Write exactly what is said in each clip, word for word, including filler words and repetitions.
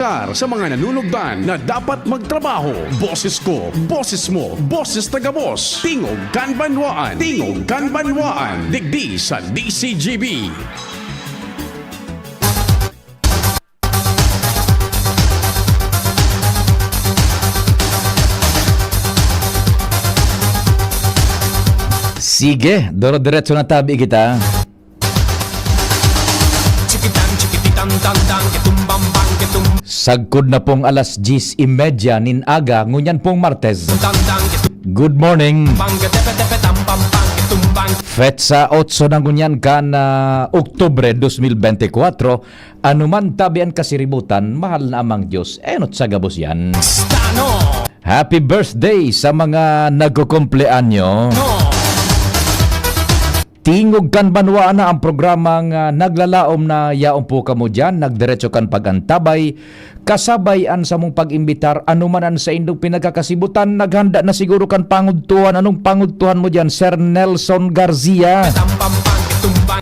Sa mga nanunugdan na dapat magtrabaho, boses ko, boses mo, boses na gabos. Tingog kan Banwaan, Tingog kan Banwaan, digdi sa D C G B. Sige, doro-diretso na tabi kita. Sagkod na pong alas diyes y media nin aga, ngunyan pong Martes. Good morning. Petsa otso na ngunyan kan, ah, Oktubre dos mil bente kwatro. Anuman tabi an kasiributan, mahal na Amang Diyos, enot sa gabos yan. Happy birthday sa mga nagkukumpleanyo. Tingog kan Banwaan na ang programang, ah, naglalaom na yaon po kamo diyan, nagdiretso kan pag-antabay, kasabay an samong pag-imbitar, anuman an saindong pinagkakasibutan, naghanda na siguro kan pangudtuhan. Anong pangudtuhan mo diyan, Sir Nelson Garcia?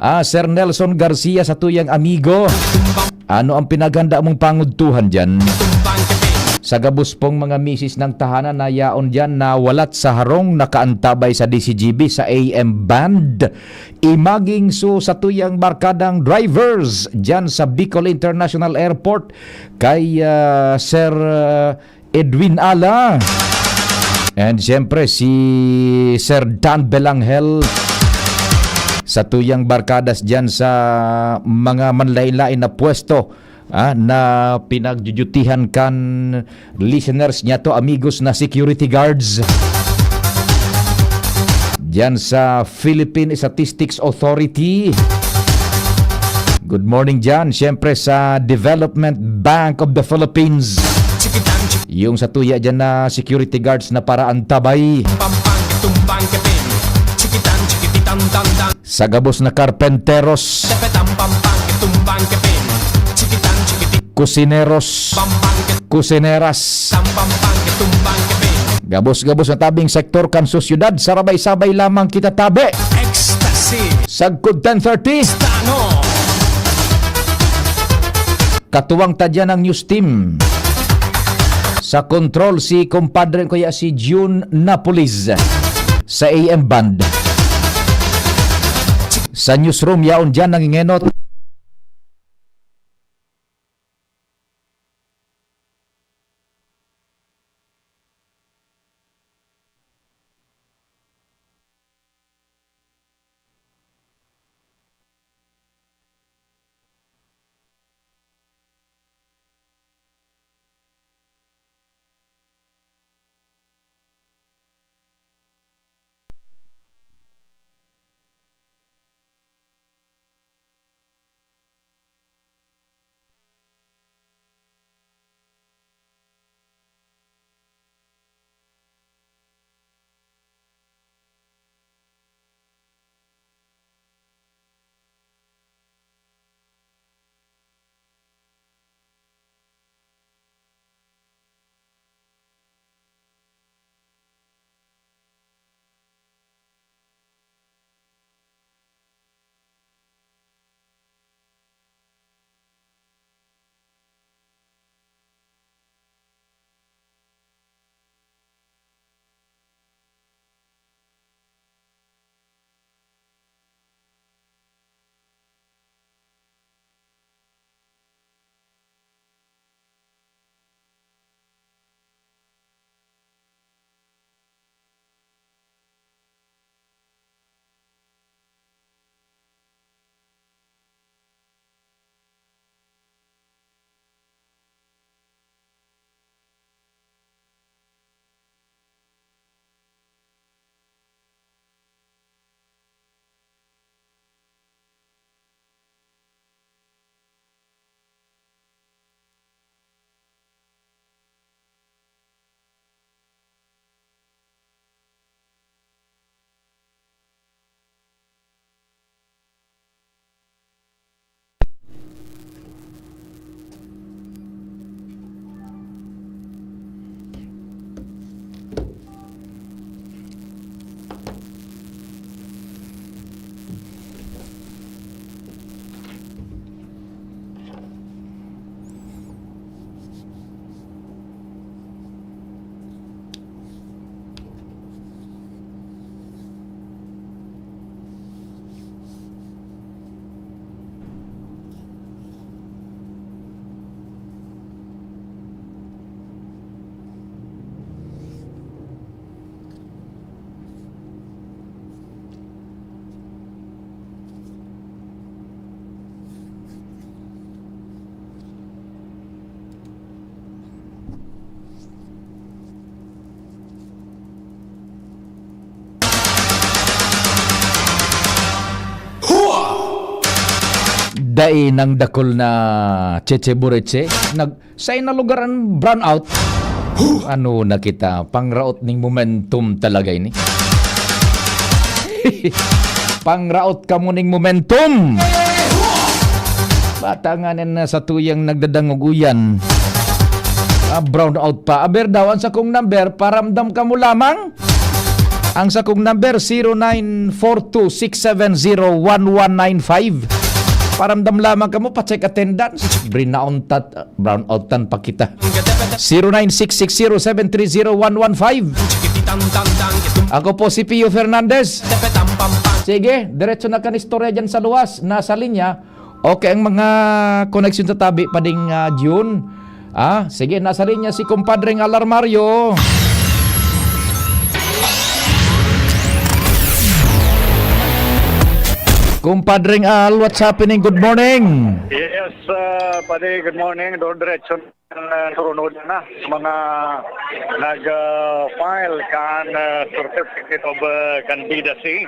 Ah, Sir Nelson Garcia, sa tuyang amigo. Ano ang pinaghanda mong pangudtuhan diyan? Sa gabos pong mga misis ng tahanan na yaon diyan na walat sa harong, nakaantabay sa D C G B sa A M band. Imaging so sa tuyang barkadang drivers diyan sa Bicol International Airport kay, ah, Sir, ah, Edwin Ala. And siyempre si Sir Dan Belangel sa tuyang barkadas diyan sa mga manlain-lain na pwesto, ah, na pinagdudutihan kan listeners niya to, amigos na security guards diyan sa Philippine Statistics Authority. Good morning diyan, siyempre sa Development Bank of the Philippines. Yung sa tuya diyan na security guards na paraantabay. Sa gabos na karpenteros, kusineros, kusineras. Gabos-gabos na tabing sektor kan sosyedad, sarabay-sabay lamang kita tabi. Ecstasy. Sagkod ten thirty. Katuwang ta diyan ang news team. Sa control si compadre ko ya si June Napolis sa A M band. Sa newsroom, yaon diyan nangingenot. Dai nang dakul na Cheche Bureche. Nag-, sa ina lugar an brownout. Ano na kita, pangraot ning momentum talaga ini. Pangraot kamo ning momentum. Bata nga nin, ah, sa tuyang nagdadangog uyan. Ah, brownout pa. Aber daw, ang sakong number, paramdam kamo lamang. Ang sakong number, zero nine four two six seven zero one one nine five. Paramdam lamang kamo, pa-check attendance. Brinaon tat-, brownout tan pa kita. Zero nine six six zero seven three zero one one five. Ako po si Pio Fernandez. Sige, diretso na kan istorya dyan sa luwas. Nasa linya. Okay, ang mga koneksyon sa tabi pa ding, ah, June. Ah, sige, nasa linya si Kumpadreng Al Armario. Kumpadreng Al, what's happening? Good morning. Yes, uh, pare, good morning. Diretso na, uh, turunod na mga nag, uh, file kan, uh, certificate of, uh, candidacy,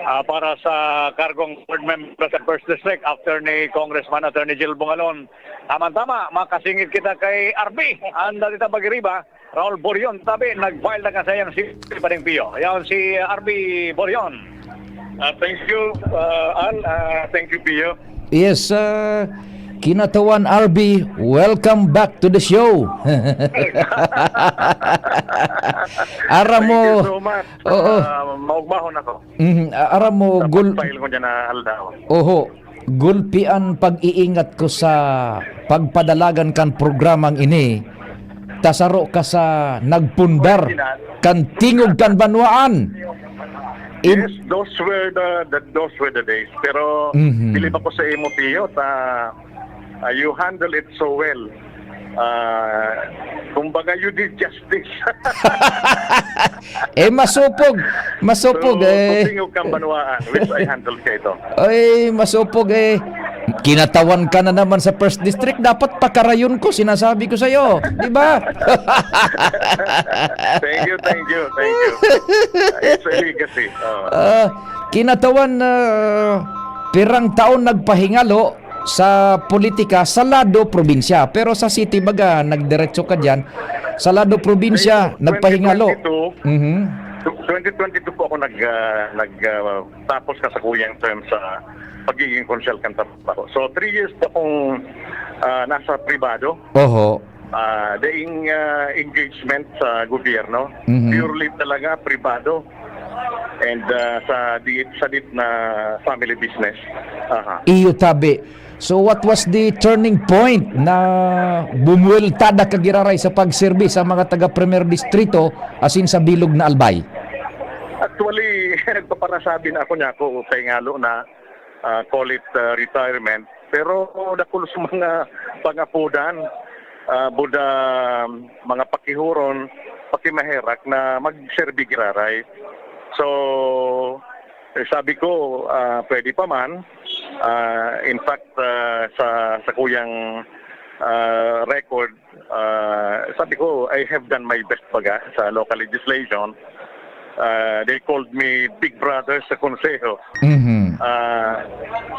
uh, para sa kargong board member sa First District after ni Congressman Attorney Jill Bongalon. Tama-tama, makasingit kita kay R B. Anda dita pag-iriba, Raul Borion, tabi, nag-file na ka sa iyang si Pading Pio. Yan si R B Borion. Ah, thank you, ah, Al. Ah, thank you, Pio. Yes, ah, Kinatawan R B, welcome back to the show. Aram mo, Thank you so much. Oo. Ah, maugmahon ako. Mhm, a-, aram mo, Sa gul- pag-file ko dyan na aldaw. Oho. Gulpi an pag-iingat ko sa pagpadalagan kan programang ini, ta saro ka sa nagpundar kan tingog kan banwaan. In- Yes, those were the, the, those were the days. Pero Mhm. bilib ako sa imo, Pio, ta, ah, you handle it so well. Ah, kumbaga, you did justice. Eh, masupog. Masupog, So, eh. Kusing ug kambanwaan, which I handled kaito. Ay, masupog, eh. Kinatawan ka na naman sa First District. Dapat pakarayon ko, sinasabi ko sa'yo. Di ba? Thank you, thank you, thank you. It's a legacy. Oo. Ah, kinatawan na pirang taon nagpahingalo sa politika sa lado probinsya. Pero sa city, baga, nagdiretso ka diyan. Sa lado probinsya, Ayun, nagpahingalo. twenty twenty-two, Mhm. tw-, twenty twenty-two po ako nag, ah, nag, ah, tapos ka sa kuyang term sa pagiging konsyal kan Tabaco. So, three years po akong, ah, nasa pribado. Oho. Ah, daing, ah, engagement sa gobyerno. Mhm. Purely talaga pribado. And, ah, sa di-, sa dit na family business. Aha. Iyo tabi. So, what was the turning point na bumuwelta da ka giraray sa pagserbi sa mga taga Primer Distrito asin sa bilog na Albay? Actually, nagpaparasabi na ako niya ako, pahingalo na, ah, call it, ah, retirement. Pero dakul sa mga pangapodan, ah, buda mga pakihuron, pakimaherak na magserbi giraray. So, eh, sabi ko, ah, pwede pa man. Ah, in fact, ah, sa, sa kuyang, ah, record, ah, sabi ko, "I have done my best," baga, sa local legislation. Ah, they called me big brother sa konseho. Mhm. Ah,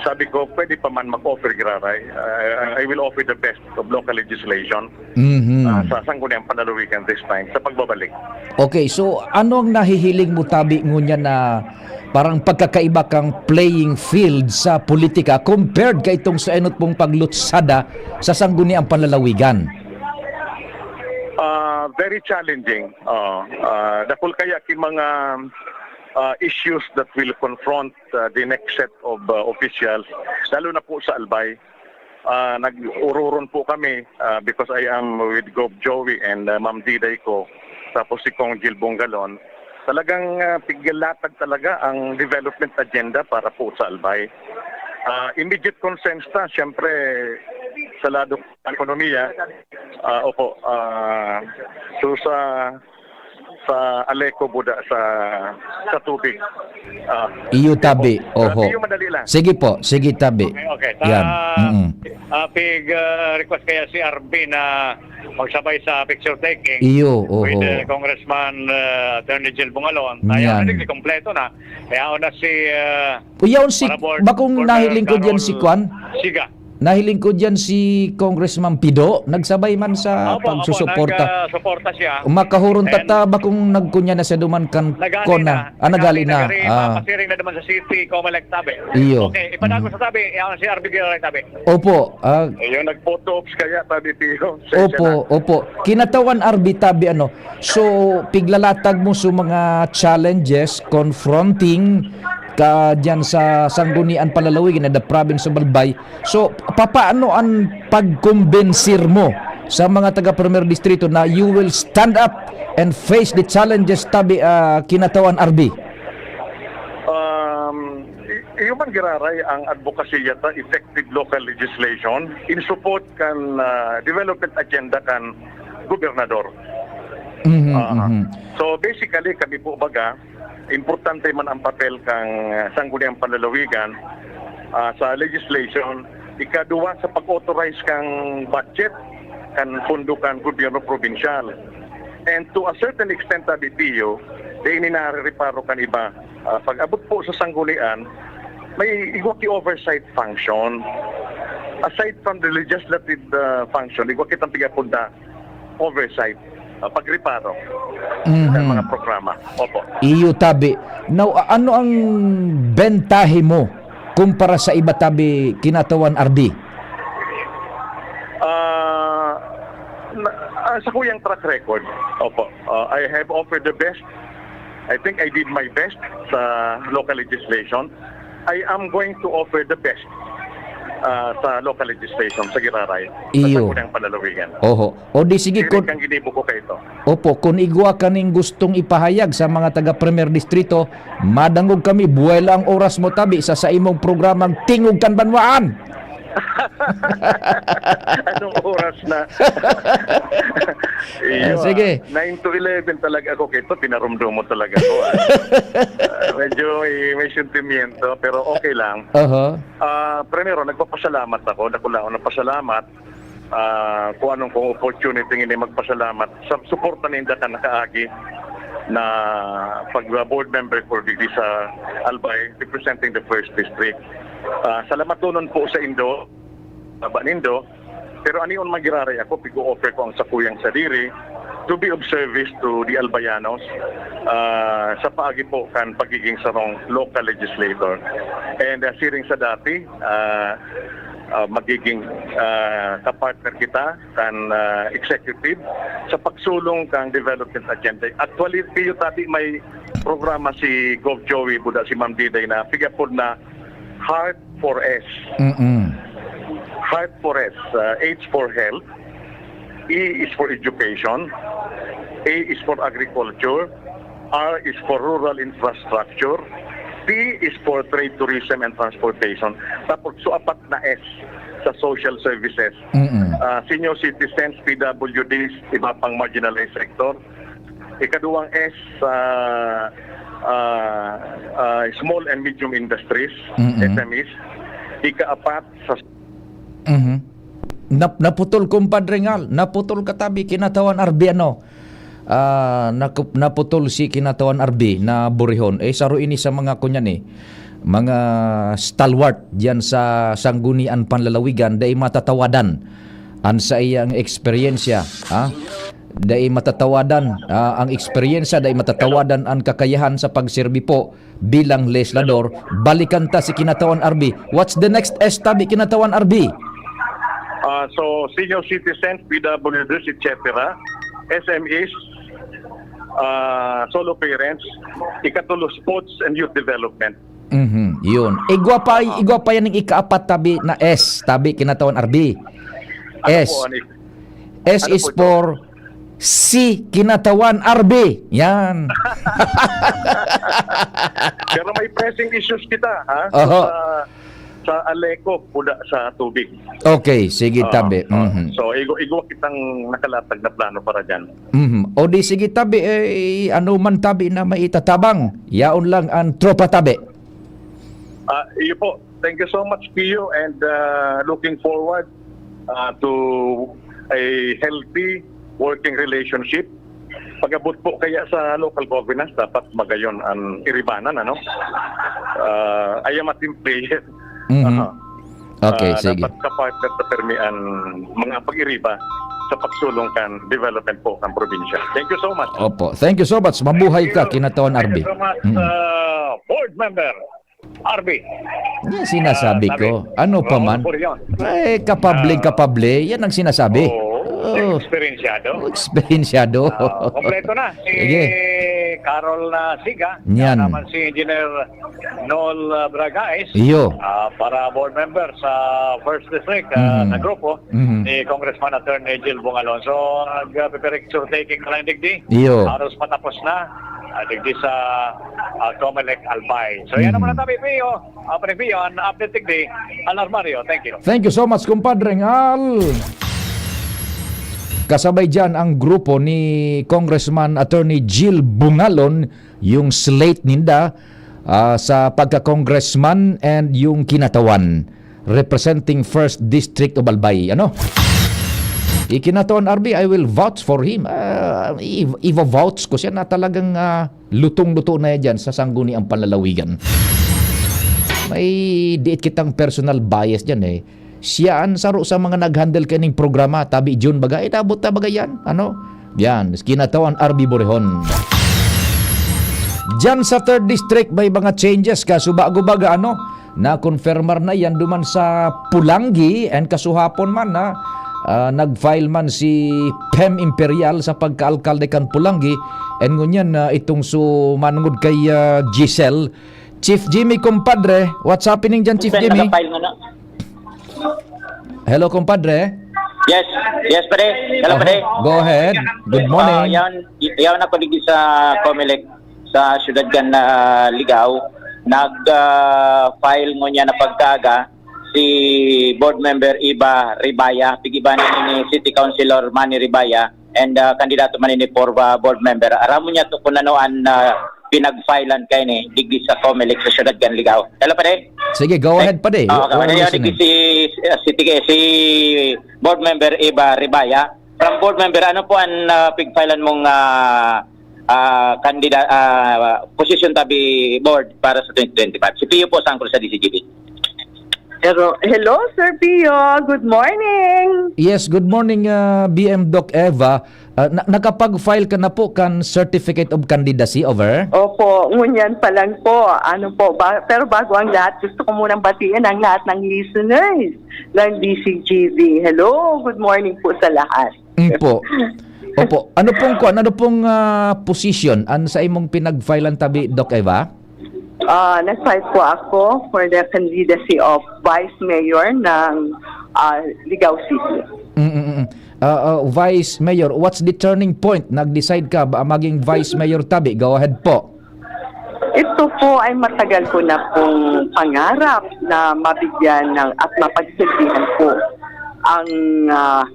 sabi ko, "Pwede pa man mag-offer giraray. Ah, I will offer the best of local legislation." Mhm. Ah, sa Sangguniang Panlalawigan this time, sa pagbabalik. Okay, so ano ang nahihiling mo, tabi, ngunyan na parang pagkakaiba kang playing field sa politika compared kaitong sa enot mong paglutsada sa Sangguniang Panlalawigan? Ah, very challenging. Ah, ah, dakul kaya ki mga, ah, issues that will confront, ah, the next set of, ah, officials, lalo na po sa Albay. Ah, nag-ururon po kami, ah, because I am with Gov Joey and, ah, Ma'am Diday ko, tapos si Cong Jill Bongalon. Talagang, ah, piglatag talaga ang development agenda para po sa Albay. Ah, immediate concerns ta, siyempre, sa lado ng ekonomiya, ah, opo, ah, so sa, sa Aleco buda sa, sa tubig. Ah, Iyo tabi, opo. Oho. Medyo madali lang. Sige po, sige tabi. Okay, okay. Yan. Ta- Mm-mm. Ah, pig, ah, request kaya si R B na magsabay sa picture taking Iyo, with, oho. uh, Congressman, uh, Attorney Jill Bungalon. Ayaw Yan. na, di, kompleto na. Kaya na si, uh, Uyaon si, Para board, bakong former nahiling ko diyan si Colonel Kwan? Siga. Nahiling ko diyan si Congressman Pido, nagsabay man sa Opo, opo, pagsusuporta. nag, ah, suporta siya. Makahuron And tata, bakong nagkunya na siya duman kan Nagali Kwan na. na. Ah, nagali Nagali na. na, gari, Ah. mapasiring na naman sa city, Comelec, tabi. Iyo. Okay, ipadagos Mm. sa tabi, yan si R B Gilray, tabi. Opo, ah. Ayun, nag-photo ops kaya, tabi, Tiyo. Sensya Opo, na. opo. Kinatawan, R B, tabi, ano. So, piglalatag mo sa mga challenges confronting ka diyan sa Sanggunian Panlalawigan na the province of Albay. So, papaano ang pagkumbensir mo sa mga taga Primer Distrito na you will stand up and face the challenges, tabi, ah, kinatawan, R B? Um, i-, iyo man giraray ang advokasya ta effective local legislation in support kan, ah, development agenda kan gobernador. Mhm, Ah, mhm. so basically, kami po baga, importante man ang papel kan, ah, Sangguniang Panlalawigan, ah, sa legislation, ikaduwa sa pag-authorize kan budget kan pondo kan gobyerno probinsyal. And to a certain extent, tabi, Tiyo, di ini narereparo kan iba. Ah, pag-abot po sa sanggunian, may igwa ki oversight function. Aside from the legislative, ah, function, igwa kitang pigapod na oversight, ah, pagreparo Mhm. sa mga programa. Opo. Iyo, tabi. Now, a-, ano ang bentahe mo kumpara sa iba, tabi, kinatawan, R B? Ah, na, ah, sa kuyang track record, opo. Ah, I have offered the best. I think I did my best sa local legislation. I am going to offer the best, ah, sa local legislation sa giraray, sa Iyo. Sangguniang Panlalawigan. Oho. O di sige, Siring kun kang ginibo ko kaito. Opo, kun igwa ka ning gustong ipahayag sa mga taga Primer Distrito, madangog kami, buhay lang ang oras mo, tabi, sa saimong programang Tingog kan Banwaan. Anong oras na? Iyo, Ah, sige. nine to eleven talaga ako kito, pinarumdum mo talaga ako, ah. Ah, medyo may, may sentimiento, pero okay lang. Aha. Ah, primero, nagpapasalamat ako, dakula ako nagpasalamat, ah, kung anong kong opportunity ini magpasalamat sa suporta ninda kan nakaagi na pag-board member ko digdi sa Albay, representing the first district. Ah, salamatonon po sa indo, baba nindo. Pero ani on magiraray ako, pig-o-offer ko ang sakuyang sadiri to be of service to the Albayanos, ah, sa paagi po kan pagiging sarong local legislator. And, ah, siring sa dati, ah, ah, magiging, ah, kapartner kita kan, ah, executive sa pagsulong kang development agenda. Actually, Pio, tabi may programa si Gov Joey Buda, si Ma'am Diday, na pigapod na Heart for S. Mm-mm. Heart for S, uh, H for health, E is for education, A is for agriculture, R is for rural infrastructure, T is for trade, tourism, and transportation. Tapos, so apat na S sa social services. Mm-mm. Uh, senior citizens, P W Ds, iba pang marginalized sector. Ikaduwang S, ah, ah, ah, small and medium industries, Mm-mm. S M Es. Ikaapat sa Mhm. Nap-, naputol, kumpadre Ngal. Naputol katabi, kinatawan R B, ano? Ah, nakup-, naputol si kinatawan R B na burihon. Eh, saro ini sa mga, kunyan eh, mga stalwart diyan sa Sanggunian Panlalawigan, dai matatawadan an saiyang eksperyensya, ha? Dai matatawadan, ah, ang eksperyensya, dai matatawadan ang kakayahan sa pagserbi po bilang legislador. Balikan ta si kinatawan R B. What's the next S tabi, kinatawan R B? Ah, so, senior citizens, P W Ds, et cetera, S M Es, ah, solo parents, ikatulo, sports and youth development. Mhm, yun. Igwa pa, igwa pa yan ng ikaapat tabi na S, tabi, kinatawan R B. Ano S. po, ano, S ano is po ito? For si kinatawan R B. Yan. Pero may pressing issues kita, ha? Oho. Sa, sa Aleco, puda sa tubig. Okay, sige, Oo, tabi. oo. Mhm. So, igwa, igwa kitang nakalatag na plano para dyan. Mhm. O di sige, tabi, eh, ano man tabi na maitatabang, yaon lang ang tropa tabi. Ah, iyo po. Thank you so much, Pio, and uh, looking forward uh, to a healthy working relationship. Pag-abot po kaya sa local governance, dapat magayon ang iribanan, ano? Uh, I am a team player. Mhm. Aha. Okay, Ah, sige. Dapat kapartner sa permi ang mga pag-iriba sa pagsulong kan development po ng probinsya. Thank you so much. Opo. Thank you so much. Mabuhay ka, Kinatawan R B. Thank you so much, Mm. uh, board member R B. Yan sinasabi Ah, ko. sabi. Ano pa Oo, man? puro yun. Eh, kapable, Ah. kapable. Yan ang sinasabi. Oo, Oo. Experiensyado. Experiensyado. Ah, kompleto na si Sige. Carol uh, Siga, Yan. Naman si Engineer Noel uh, Bragais. Iyo. Ah, para board member sa First District ah, Mhm. na grupo Mhm. ni Congressman Attorney Jill Bungalon. So, nag-picture taking na lang digdi. Iyo. Haros patapos na ah, digdi sa ah, Comelec Albay. So, yan Mhm. naman ang tabi, Pio. Ah, Pre Pio, ang update digdi, Alarmario. Thank you. Thank you so much, Compadre Ngal. Kasabay dyan ang grupo ni Congressman Attorney Jill Bungalon, yung slate ninda ah, sa pagka-congressman and yung Kinatawan representing First District of Albay. Ano? Ikinatawan R B, I will vouch for him. Ah, i- iva-vouch ko siya na talagang ah, lutong-luto na yan dyan sa sangguniang panlalawigan. May diit kitang personal bias dyan eh. Siya ang saro sa mga nag-handle kaning programa, tabi June baga, eh, abot na baga yan, ano? Yan, Kinatawan R B Borehon. Diyan sa third District, may mga changes ka. So, bago baga, ano, na-confirmar na yan duman sa Pulangi and kasuhapon man na ah, nag-file man si Pem Imperial sa pagka-alkalde kan Pulangi and ngunyan na itong so manungod kay ah, Giselle. Chief Jimmy, compadre, what's happening dyan, Chief Sir, Jimmy? naka-file mo na. Hello, compadre. Yes, yes, pare. Hello, pare. Go ahead. Good morning. Ah, yan, yan ako digdi sa Comelec sa siyudad kan ah, Ligao. Nag-file ngunyan na pagkaaga si board member Eva Ribaya, pig-iba ni City Councilor Manny Ribaya, and ah, kandidato man ini for ah, board member. Aram mo niya to kung ano ang ah, pinag-filean kaini digdi sa Comelec sa siyudad kan Ligao. Hello, pare. Sige, go ahead, pare. Oo, We're okay. Digdi listening. si, si, si, si board member Eva Ribaya. From board member, ano po ang ah, pig-filean mong ah, ah, kandida, ah, position tabi board para sa twenty twenty-five? Si Pio po, sangkol sa D C G B. Pero, hello, Sir Pio. Good morning. Yes, good morning, ah, B M Doc Eva. Ah, na- nakapag-file ka na po kan Certificate of Candidacy over? Opo, ngunyan pa lang po. Ano po, ba, pero bago ang lahat, gusto ko munang batiin ang lahat ng listeners ng D C G B. Hello, good morning po sa lahat. Mm po. Opo. Ano pong kuan? Ano pong ah, position an sa imong pinag-filean tabi, Doc Eva? Ah, nag-fight po ako for the candidacy of Vice Mayor ng ah, Ligao City. Mm, mm, mm. Ah, ah, Vice Mayor, what's the turning point? Nag-decide ka ba maging Vice Mayor tabi? Go ahead po. Ito po ay matagal ko na pong pangarap na mabigyan ng at mapagsilbihan po ang ah,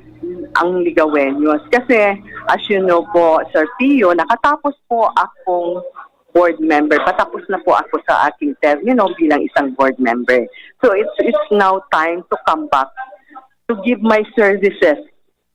ang Ligaweños. Kasi as you know po, Sir Pio, nakatapos po akong board member. Patapos na po ako sa aking termino bilang isang board member. So it's it's now time to come back to give my services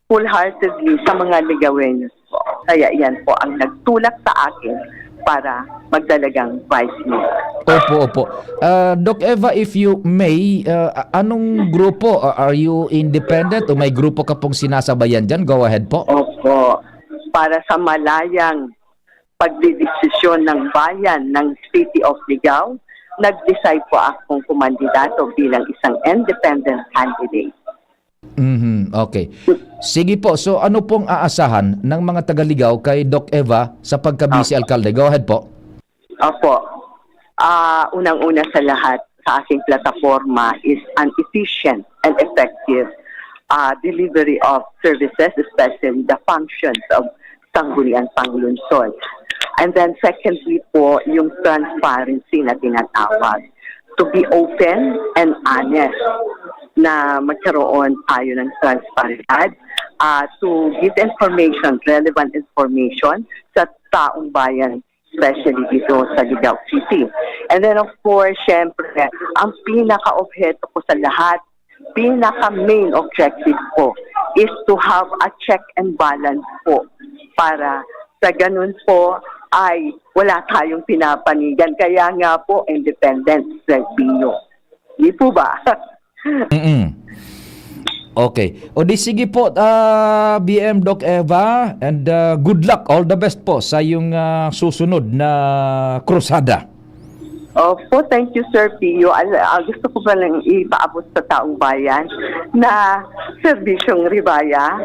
full-heartedly sa mga Ligaweños po. Kaya yan po ang nagtulak sa akin para magdalagang vice mayor. Opo, opo. Ah, Doc Eva, if you may, ah, anong grupo? Ah, are you independent o may grupo ka pong sinasabayan dyan? Go ahead po. Opo. Para sa malayang pagdidesisyon ng bayan ng City of Ligao, nag-decide po akong kumandidato bilang isang independent candidate. Mhm, okay. Sige po, so ano pong aasahan ng mga taga-Ligao kay Doc Eva sa pagka-vice alkalde? Go ahead po. Opo. Ah, unang-una sa lahat, sa aking plataforma is an efficient and effective ah, delivery of services, especially the functions of Sangguniang Panglungsod. And then secondly po, yung transparency na tinatawag. To be open and honest na magkaroon tayo ng transparency ah, to give information, relevant information sa taong bayan especially dito sa Ligao City. And then of course, syempre, ang pinaka-obheto ko sa lahat, pinaka-main objective ko is to have a check and balance po para sa ganun po ay wala tayong pinapanigan. Kaya nga po, independent, Sir Pino. Di po ba? Mm. Okay. O di sige po, ah, B M Doc Eva, and ah, good luck, all the best po sa iyong ah, susunod na krusada. Opo, thank you, Sir Pio. Al- ah, gusto ko pa lang ipaabot sa taong bayan na serbisyong Ribaya,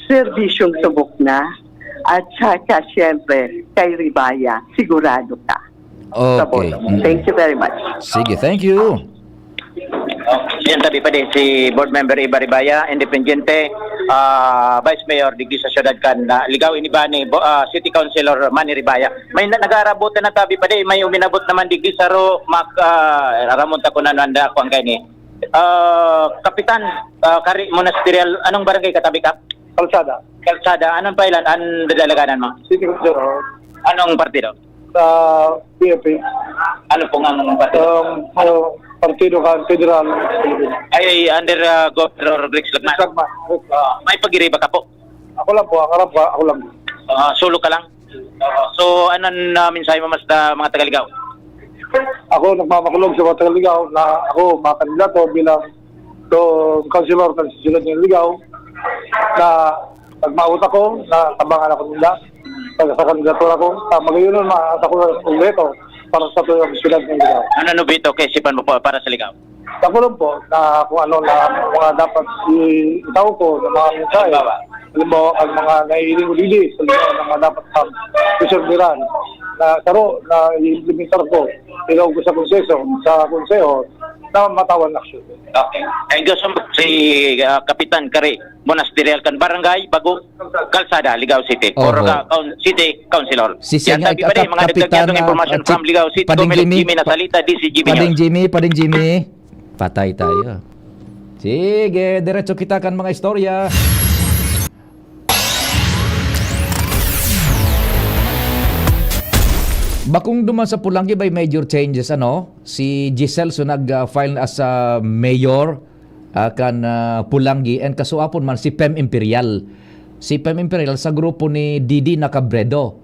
serbisyong subok na, at saka, syempre, kay Ribaya, sigurado ka. Sa Okay. boto. Mm. Thank you very much. Sige, thank you. Yan tabi pa din si Board Member Iba Ribaya, Independiente, ah, Vice Mayor digdi sa siyudad kan ah, Ligao, ini ba ni Bo- ah, City Councilor Manny Ribaya. May na- nag-aarabutan na tabi pa din, may uminabot naman digdi sa ro mak ah, ramon ta kunan anda ko ang kaini. Ah, Kapitan, ah, Kari Monasteryal, anong barangay katabi ka? Kalsada. Kalsada, anong pailan ang dadalaganan mo? City Councilor. Anong partido? Sa P F P. Ano pong ang partido? Um, ano, partido kan federal. Ay, under ah, Governor Rex Lagman. Sagma. Ah, may pagiriba ka po? Ako lang po, ang alam ko, ako lang. Ah, solo ka lang? So, anong ah, mensahe mo mas sa mga taga-Ligao? Ako nagmamakulog sa mga taga-Ligao na ako makandidato bilang to councilor ng siyudad ng Ligao na pagmaot ako na tabangan ako nila pag sa kandidatura ko. Sa magayon na ako ng uleto para sa tuyong siyudad ng Ligao. Ano no Vito, kaisipan mo po para sa Ligao? Sa kulong po na kung ano na mga dapat i- itaw ko ng mga mensahe. Halimbawa? Halimbawa, ang mga naiiling ulili sa mga dapat sa isurbiran na saro na i-implementar ko ilaw ko sa konseso, sa konseho na matawan aksyon. Okay. Thank you so much si ah, Kapitan Kari Monasteryal kan Barangay Bago Kalsada, Ligao City. Or Oho. ka, kaun- City Councilor. Si Yan Senior tabi pa din, Kap- mga dagdag Kapitan, na ah, impormasyon ah, from Ligao City, Pading Comelec Jimmy, Jimmy Pa- Nasalita, D C G B Pading News. Jimmy, Pading Jimmy. Patay tayo. Sige, diretso kita kan mga istorya. Bakong duman sa Pulanggi by major changes, ano? Si Giselle so nag-file as a mayor ah, kan ah, Pulanggi and kasuapon man si Pem Imperial. Si Pem Imperial sa grupo ni Didi Nacabredo.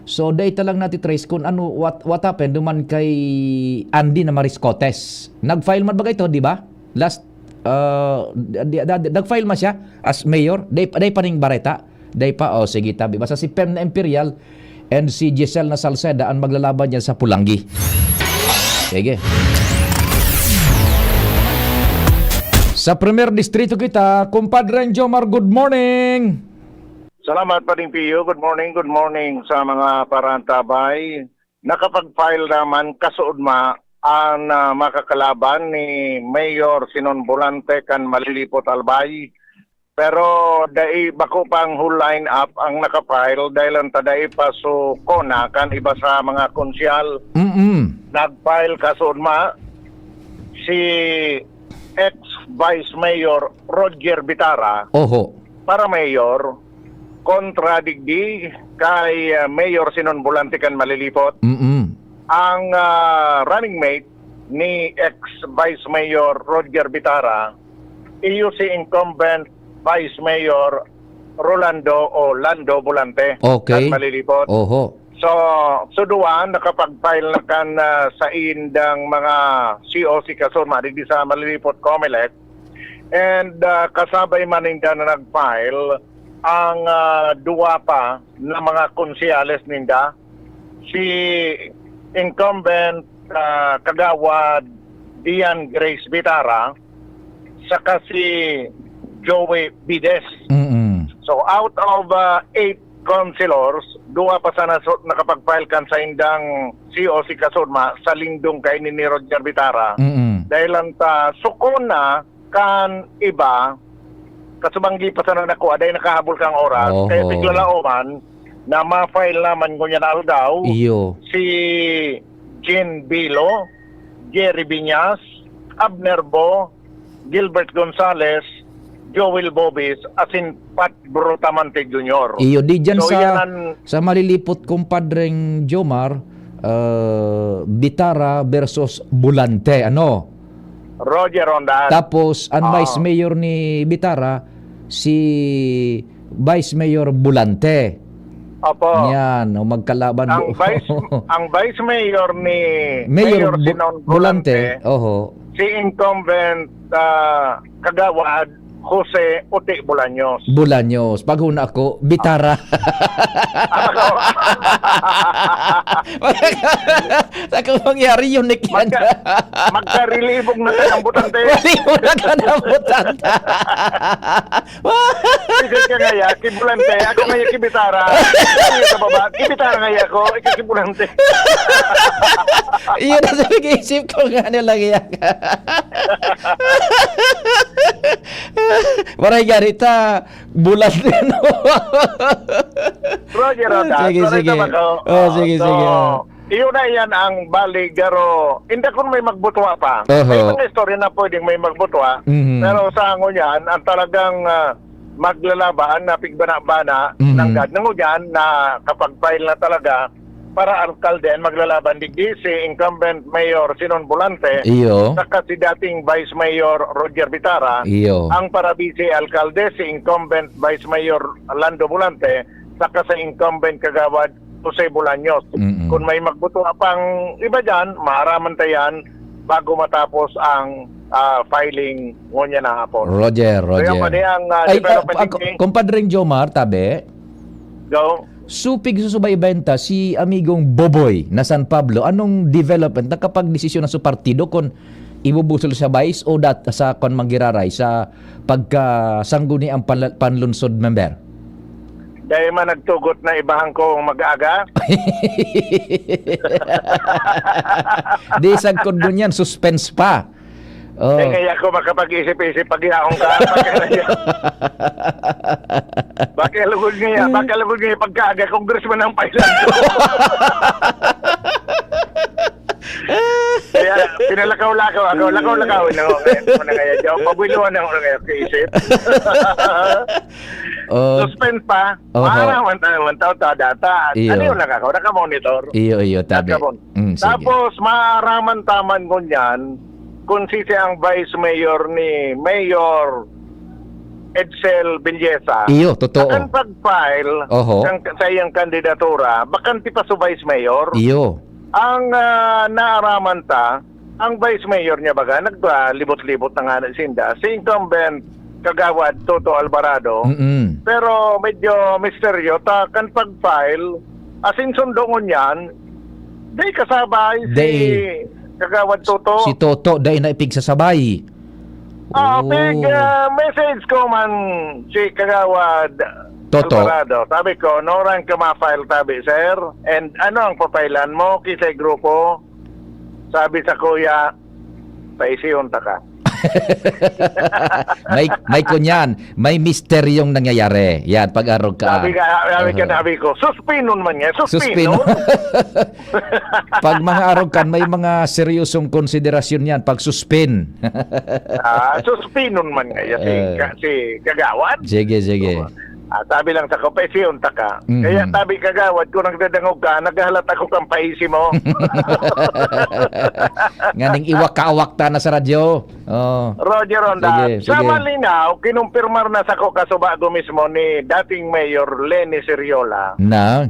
So, data lang nati trace kung ano, what, what happened duman kay Andy na Mariscotes. Nag-file man ba ito, di ba? Last, uh, di, di, di, nag-file man siya as mayor. Day, day pa ning bareta. Day pa, oh, sige, tabi. Basta si Pem na Imperial and si Giselle na Salceda ang maglalaban niya sa Pulanggi. Sige. Sa Premier Distrito kita, Kumpadre Jomar, good morning! Salamat, Pading Pio. Good morning, good morning sa mga parantabay. Nakapag-file naman kasuodma ang ah, makakalaban ni Mayor Sinon Volante kan Malilipot Albay. Pero dai bako pang whole lineup ang nakapile dahil ang tadai pa so kona kan iba sa mga konsyal. Mm-mm. Nag-file kasuodma si ex-Vice Mayor Roger Bitara Oho. para mayor kontra digdi kay ah, Mayor Sinon Volante kan Malilipot. Mm-mm. Ang ah, running mate ni ex-Vice Mayor Roger Bitara, iyo si incumbent Vice Mayor Rolando o Lando Volante Okay. kan Malilipot. Oho. So, so duwa, nakapag-file na kan ah, sa indang mga C O C kasunma digdi sa Malilipot Comelec. And ah, kasabay man ninda na nag-file ang ah, duwa pa na mga konsehales ninda, si incumbent ah, Kagawad Dian Grace Bitara, saka si Joey Bides. Mm-mm. So out of uh, eight councilors, duwa pa sana so, nakapag-file kan sa indang C O C kasunma sa lindong kaini ni Roger Bitara. Mm-mm. Dahil lang ta sukon na kan iba, kasubanggi pa sana nakuha, dahil nakahabol kang oras. Oho. Kaya piglalaoman na ma-file naman ngunyan na aldaw Iyo. si Jean Bilo, Jerry Viñas, Abner Bo, Gilbert Gonzales, Joel Bobis, asin Pat Brutamonte Junior. Iyo, di dyan So, sa, yan ang sa malilipot kong Padreng Jomar, ah, Bitara versus Bulante, ano? Roger Rondan. Tapos, ang Ah. Vice Mayor ni Bitara, si Vice Mayor Bulante. Opo. Yan, o magkalaban Ang bu- vice, ang vice mayor ni Mayor Mayor Bu- Sinon Bulante, Bulante, oho. si incumbent, ah, Kagawad Jose Uti Bolaños. Bolaños. Pag huna ako, Bitara. Ako. Sa kung mangyari, unique yan. Magka-, magkarilibog na ka ng butante. Mali mo na ka ng butante. Sige ka ngaya, ki Bulante. Ako ngaya, ki Bitara. Ano sa baba? Ki Bitara ngaya ako. Ikaw ki Bulante. Iyon ang sa nag-iisip ko nga nilang iyan. Maray gani ta, Bulante, no? Roger, Roger. Sige, Sorry sige. naman, oh. Oh, sige, So, sige. Iyo na iyan ang bali, garo. Hindi kun may magbutwa pa. Oho. May mga istorya na pwedeng may magbutwa. Mhm. Pero sa ngunyan, ang talagang, ah, maglalaban na pigbana-bana Mhm. nanggad. Ngunyan na kapag-file na talaga para alkalde ang maglalaban digdi si incumbent Mayor Sinon Bulante Iyo. saka si dating Vice Mayor Roger Bitara, Iyo. ang para vice alkalde si incumbent Vice Mayor Lando Bulante saka sa incumbent Kagawad Jose Bolaños. Mm-mm. Kung may magbuto pang iba dyan, maaraman ta yan bago matapos ang, ah, filing ngunyan na hapon. Roger, So, yan Roger. pa ni ang, ah, Ay, development ah, ah, ni Compadreng Jomar, tabi. Go. Supig susubaybayan ta si amigong Boboy na San Pablo. Anong development? Nakapagdesisyon na sa partido kung ibubusol sa vice o dat-, sa kwan magiraray, sa pagkasangguniang panla-, panlunsod member? Dahil man nagtugot na ibahan ko mag-aga. Di sagkod nun yan, suspense pa. Oh. Kaya ako makapag-isip-isip pag yaon ka. Pagka-, baka lugod niya, baka lugod niya pagkaaga, congressman ang pailan ko. Kaya pinalakaw-lakaw ako, lakaw-lakaw na ako ngayon. Ano na kaya, Joe? Pabuiluhan na ako na kaya kaisip. Oh. Suspense pa. Oho. Maaraman tayo, man tao, ta, data. Iyo. Ano yun, nakakaw-, nakamonitor? Iyo, iyo, tabi. Nakamon-, Mm, sige. Tapos, maaraman taman ngunyan kung sisi ang vice mayor ni Mayor Edsel Villesa. Iyo, totoo. Akan pag-file Oho. ng, sa iyang kandidatura, bakante pa sa vice mayor. Iyo. Ang, ah, naaraman ta, ang vice mayor niya baga, naglibot-libot na nga na sinda. Si incumbent Kagawad Toto Alvarado. Mm-mm. Pero medyo misteryo ta kan pag-file, asin sundo ngunyan, di kasabay si Di. Kagawad Toto. Si Toto, dai na ipigsasabay. Ah, Oo. pig, ah, message ko man si Kagawad Toto. Alvarado. Sabi ko, "Noran ka ma-file tabi, sir? And ano ang papailan mo kisay grupo?" Sabi sa kuya, "Paisihon ta ka." May, may kunyan, may misteryong nangyayari. Yan, pag-arog ka. Sabi ka, sabi ka, Aha. sabi ko, "Suspinon man nga, suspinon." Suspinon. Pag mga arog kan, may mga seryosong konsiderasyon yan, pag suspin. Ah, suspinon man nga, si Eh. ka-, si Kagawad. Sige, sige. Oo. Ah, tabi lang sa ko, "Paisihon ta ka." Mhm. Kaya tabi, Kagawad, kung nagdadangog ka, naghahalat ako kang paisi mo. Nganing iwak-awak ta na sa radyo. Oh. Roger Ronda, Sige, sa sige. malinaw, kinumpirmar na sa ko kasubago mismo ni dating Mayor Leni Seriola. Na?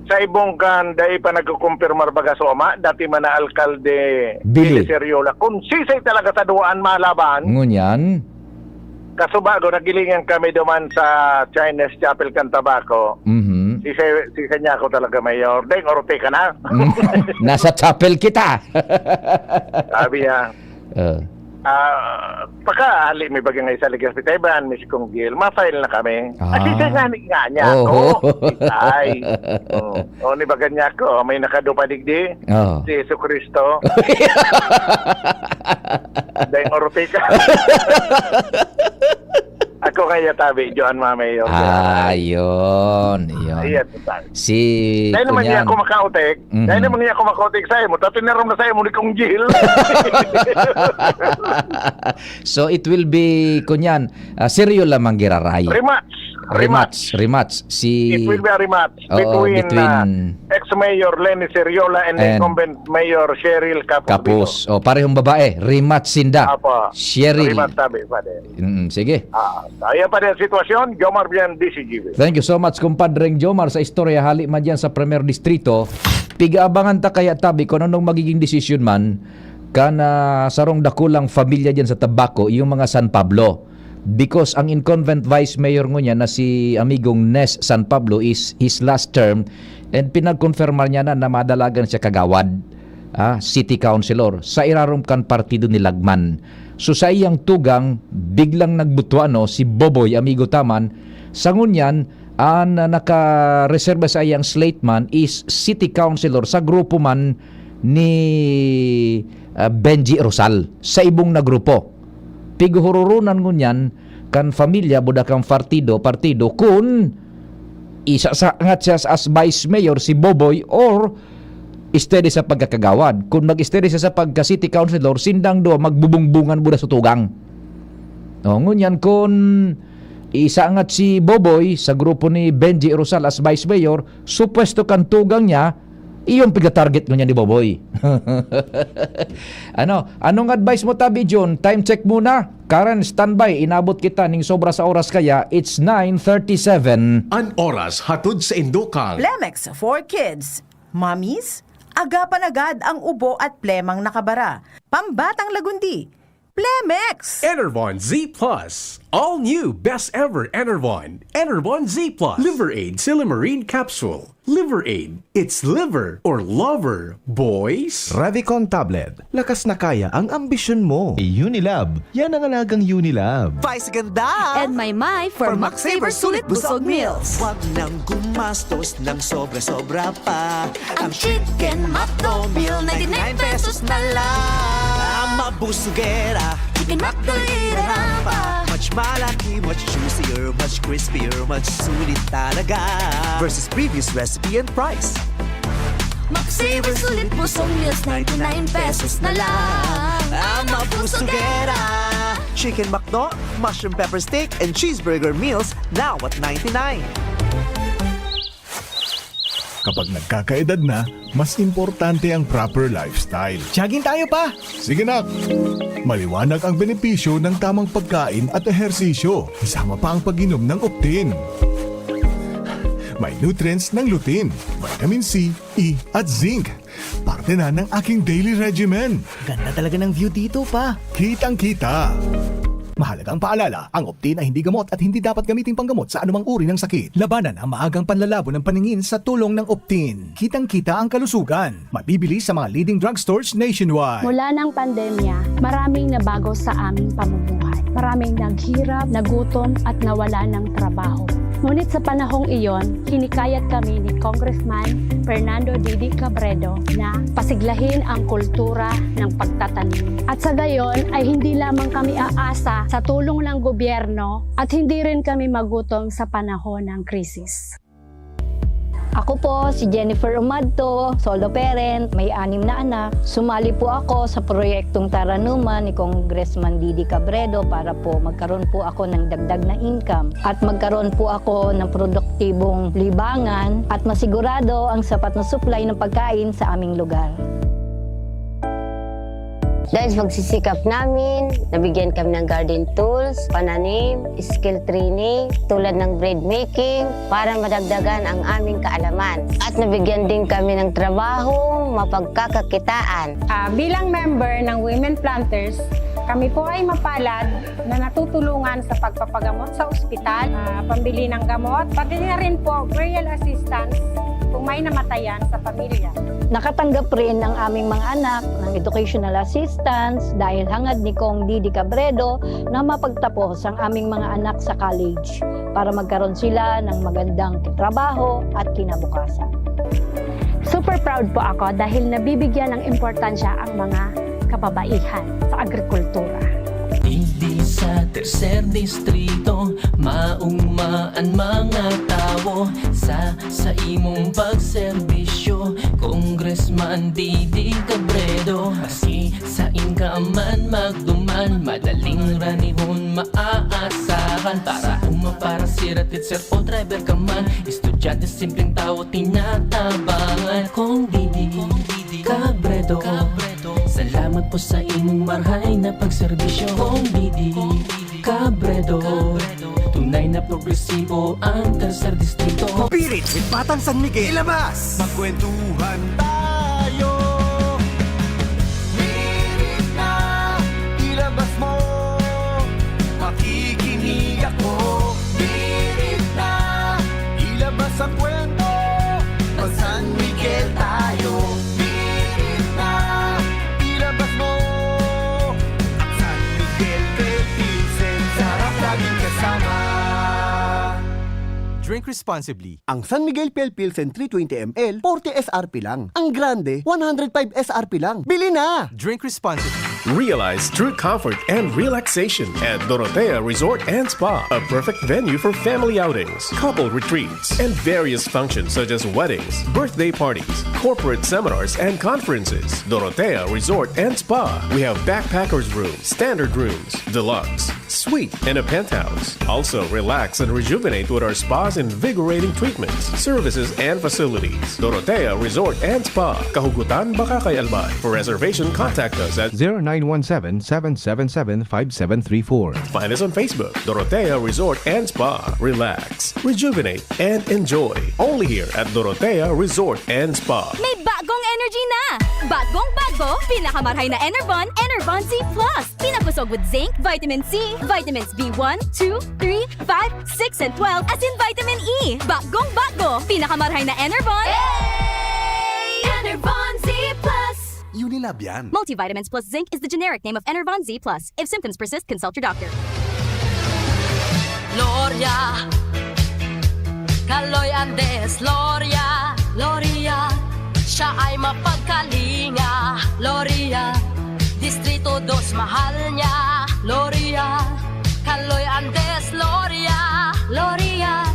Sa ibong kan, dai pa nagkukumpirmar baga sa uma, dati man na alkalde Billy. Billy Seriola. Kung sisay talaga sa duwaan malaban, Ngunyan? Kasubago, nagilingan kami duman sa Chinese Chapel kan Tabaco. Mhm. Si Sa-, si Sanyaco talaga, Mayor. Deng, orte ka na. Nasa chapel kita. Sabi niya, Oh. ah, pakaali mi baga nga isa ligas pitay, bayan mi si Kong Gil. Ma-file na kami. Ah. Ah, sige nga, ni-, nga niya ako. Oho. Itay. Oh. O, ni baga niya ako, may nakadupa digdi. Oh. Si Jesucristo. Dahil orte ka. Ako kaya tabi, Johan Mamay, yun. Ah, yun, yun. Ayan, tabi. Si Dahil naman niya Kunyan. Ako makautik, Mhm. dahil naman niya ako makautik sa imo, tatinarom na sa imo ni Kong Jil. So it will be, Kunyan, ah, seryo lamang giraray. Rematch. Rematch, rematch. Si It will be a rematch Oo, between, between uh, ex-mayor Lenny Seriola and, And incumbent mayor Cheryl Capus. Kapus. O, parehong babae. Rematch sinda. Apa. Cheryl. Rematch tabi, pare. Mm, sige. Ah, ayan pa din ang sitwasyon, Jomar Bian, D C G B. Thank you so much, kumpadreng Jomar, sa istorya hali man dyan sa Premier Distrito. Pigaabangan ta kaya tabi kung anong magiging desisyon man kan, ah, sarong dakulang pamilya dyan sa Tabaco, yung mga San Pablo. Because ang incumbent vice mayor ngunyan na si amigong Nes San Pablo is his last term and pinagkonfirma niya na, na madalagan siya kagawad, ah, city councilor, sa irarom kan partido ni Lagman. So sa iyang tugang, biglang nagbutwano si Boboy, amigo taman, sa ngunyan, ang nakareserba sa iyang slate man is city councilor sa grupo man ni, ah, Benji Rosal, sa ibong na grupo. Pighuhururunan ngunyan kan pamilya, buda kan partido, partido, kun isasangat siya as vice mayor si Boboy or steady sa pagkakagawad. Kun mag-steady siya sa pagka-city councilor, sindang duwa magbubungbungan buda sa tugang. O, ngunyan, kun isangat si Boboy sa grupo ni Benji Rosal as vice mayor, supwesto kan tugang niya, iyon piga-target ngunyan ni Boboy. Ano? Anong advice mo, Tabi Jun? Time check muna. Karen, standby. Inabot kita ning sobra sa oras kaya. It's nine thirty-seven. An oras hatod sa indokang. Plemex for Kids. Mommies, agapan agad ang ubo at plemang nakabara. Pambatang lagundi. Plemex! Enervon Z plus. All new best ever Enervon. Enervon Z plus. Liver Aid Silymarin Capsule. Liver Aid. It's liver or lover, boys. Revicon Tablet. Lakas na kaya ang ambisyon mo. Unilab. Yan ang alagang Unilab. Spice ganda! And may may for Max Saver Sulit Busog Meals. Wag nang gumastos ng sobra-sobra pa. Ang Chicken McDo Meal, ninety-nine pesos na lang. Ang mabusugera. Chicken McDo, ira pa. Much malaki, much juicier, much crispier, much sulit talaga. Versus previous recipe and price. Max Saver Sulit Busog Meals, ninety-nine pesos na lang. Ang mabusugera. Chicken McDo, mushroom pepper steak, and cheeseburger meals now at ninety-nine. Kapag nagkakaedad na, mas importante ang proper lifestyle. Jogging tayo pa! Sige, nak! Maliwanag ang benepisyo ng tamang pagkain at ehersisyo, kasama pa ang pag-inom ng Optin. May nutrients ng lutein, vitamin C, E at zinc. Parte na ng aking daily regimen. Ganda talaga ng view dito pa. Kitang-kita. Mahalagang paalala, ang Optin ay hindi gamot at hindi dapat gamitin panggamot sa anumang uri ng sakit. Labanan ang maagang panlalabo ng paningin sa tulong ng Optin. Kitang-kita ang kalusugan. Mabibili sa mga leading drugstores nationwide. Mula ng pandemya, maraming nabago sa aming pamumuhay. Maraming naghirap, nagutom at nawala ng trabaho. Ngunit sa panahong iyon, hinikayat kami ni Congressman Fernando Didi Cabredo na pasiglahin ang kultura ng pagtatanim. At sa gayon ay hindi lamang kami aasa sa tulong ng gobyerno at hindi rin kami magutom sa panahon ng krisis. Ako po si Jennifer Umadto, solo parent, may anim na anak. Sumali po ako sa proyektong Taranuman ni Congressman Didi Cabredo para po magkaroon po ako ng dagdag na income at magkaroon po ako ng produktibong libangan at masigurado ang sapat na supply ng pagkain sa aming lugar. Dahil sa pagsisikap namin, nabigyan kami ng garden tools, pananim, skill training, tulad ng bread making, para madagdagan ang aming kaalaman. At nabigyan din kami ng trabahong mapagkakakitaan. Ah, bilang member ng Women Planters, kami po ay mapalad na natutulungan sa pagpapagamot sa ospital, ah, pambili ng gamot, pati na rin po burial assistance kung may namatayan sa pamilya. Nakatanggap rin ang aming mga anak ng educational assistance dahil hangad ni Cong Didi Cabredo na mapagtapos ang aming mga anak sa college para magkaroon sila ng magandang trabaho at kinabukasan. Super proud po ako dahil nabibigyan ng importansya ang mga kababaihan sa agrikultura. Digdi sa tercer distrito, maugma an mga tawo sa, sa imong pagserbisyo. Congressman Didi Cabredo, maski sain ka man magduman, madaling ranihon maaasahan. Para uma, para sira, teacher o driver ka man, estudyante, simpleng tawo, tinatabangan. Kong Didi Cabredo, salamat po sa imong marhay na pagserbisyo. Kong Didi Cabredo, tunay na progresibo ang tercer distrito. Pirit with Batang San Miguel. Ilabas! Magkwentuhan tayo. Pirit na, ilabas mo. Makikinig ako. Pirit na, ilabas ang kwento. Mag San Miguel tayo. Pirit na, ilabas mo. At San Miguel Pale Pilsen, sarap laging kasama. Drink responsibly. Ang San Miguel Pale Pilsen three twenty M L, forty S R P lang. Ang grande, one hundred five S R P lang. Bili na! Drink responsibly. Realize true comfort and relaxation at Dorotea Resort and Spa, a perfect venue for family outings, couple retreats, and various functions such as weddings, birthday parties, corporate seminars, and conferences. Dorotea Resort and Spa. We have backpackers room, standard rooms, deluxe, suite, and a penthouse. Also, relax and rejuvenate with our spa's invigorating treatments, services, and facilities. Dorotea Resort and Spa, Kahugutan, Bacacay, Albay. For reservation, contact us at zero nine one seven, seven seven seven, five seven three four. Find us on Facebook, Dorotea Resort and Spa. Relax, rejuvenate, and enjoy. Only here at Dorotea Resort and Spa. May bagong energy na! Bagong bago, pinakamarhay na Enervon, Enervon Z Plus. Pinakosog with zinc, vitamin C, vitamins B one, two, three, five, six, and twelve, asin vitamin E. Bagong bago, pinakamarhay na Enervon. Hey! Enervon Z Plus. Unilab yan. Multivitamins plus zinc is the generic name of Enervon Z Plus. If symptoms persist, consult your doctor. Gloria, Kaloy Andes, Gloria, Gloria. Siya ay mapagkalinga, Gloria. Distrito dos, mahal niya, Gloria. Kaloy Andes, Gloria, Gloria.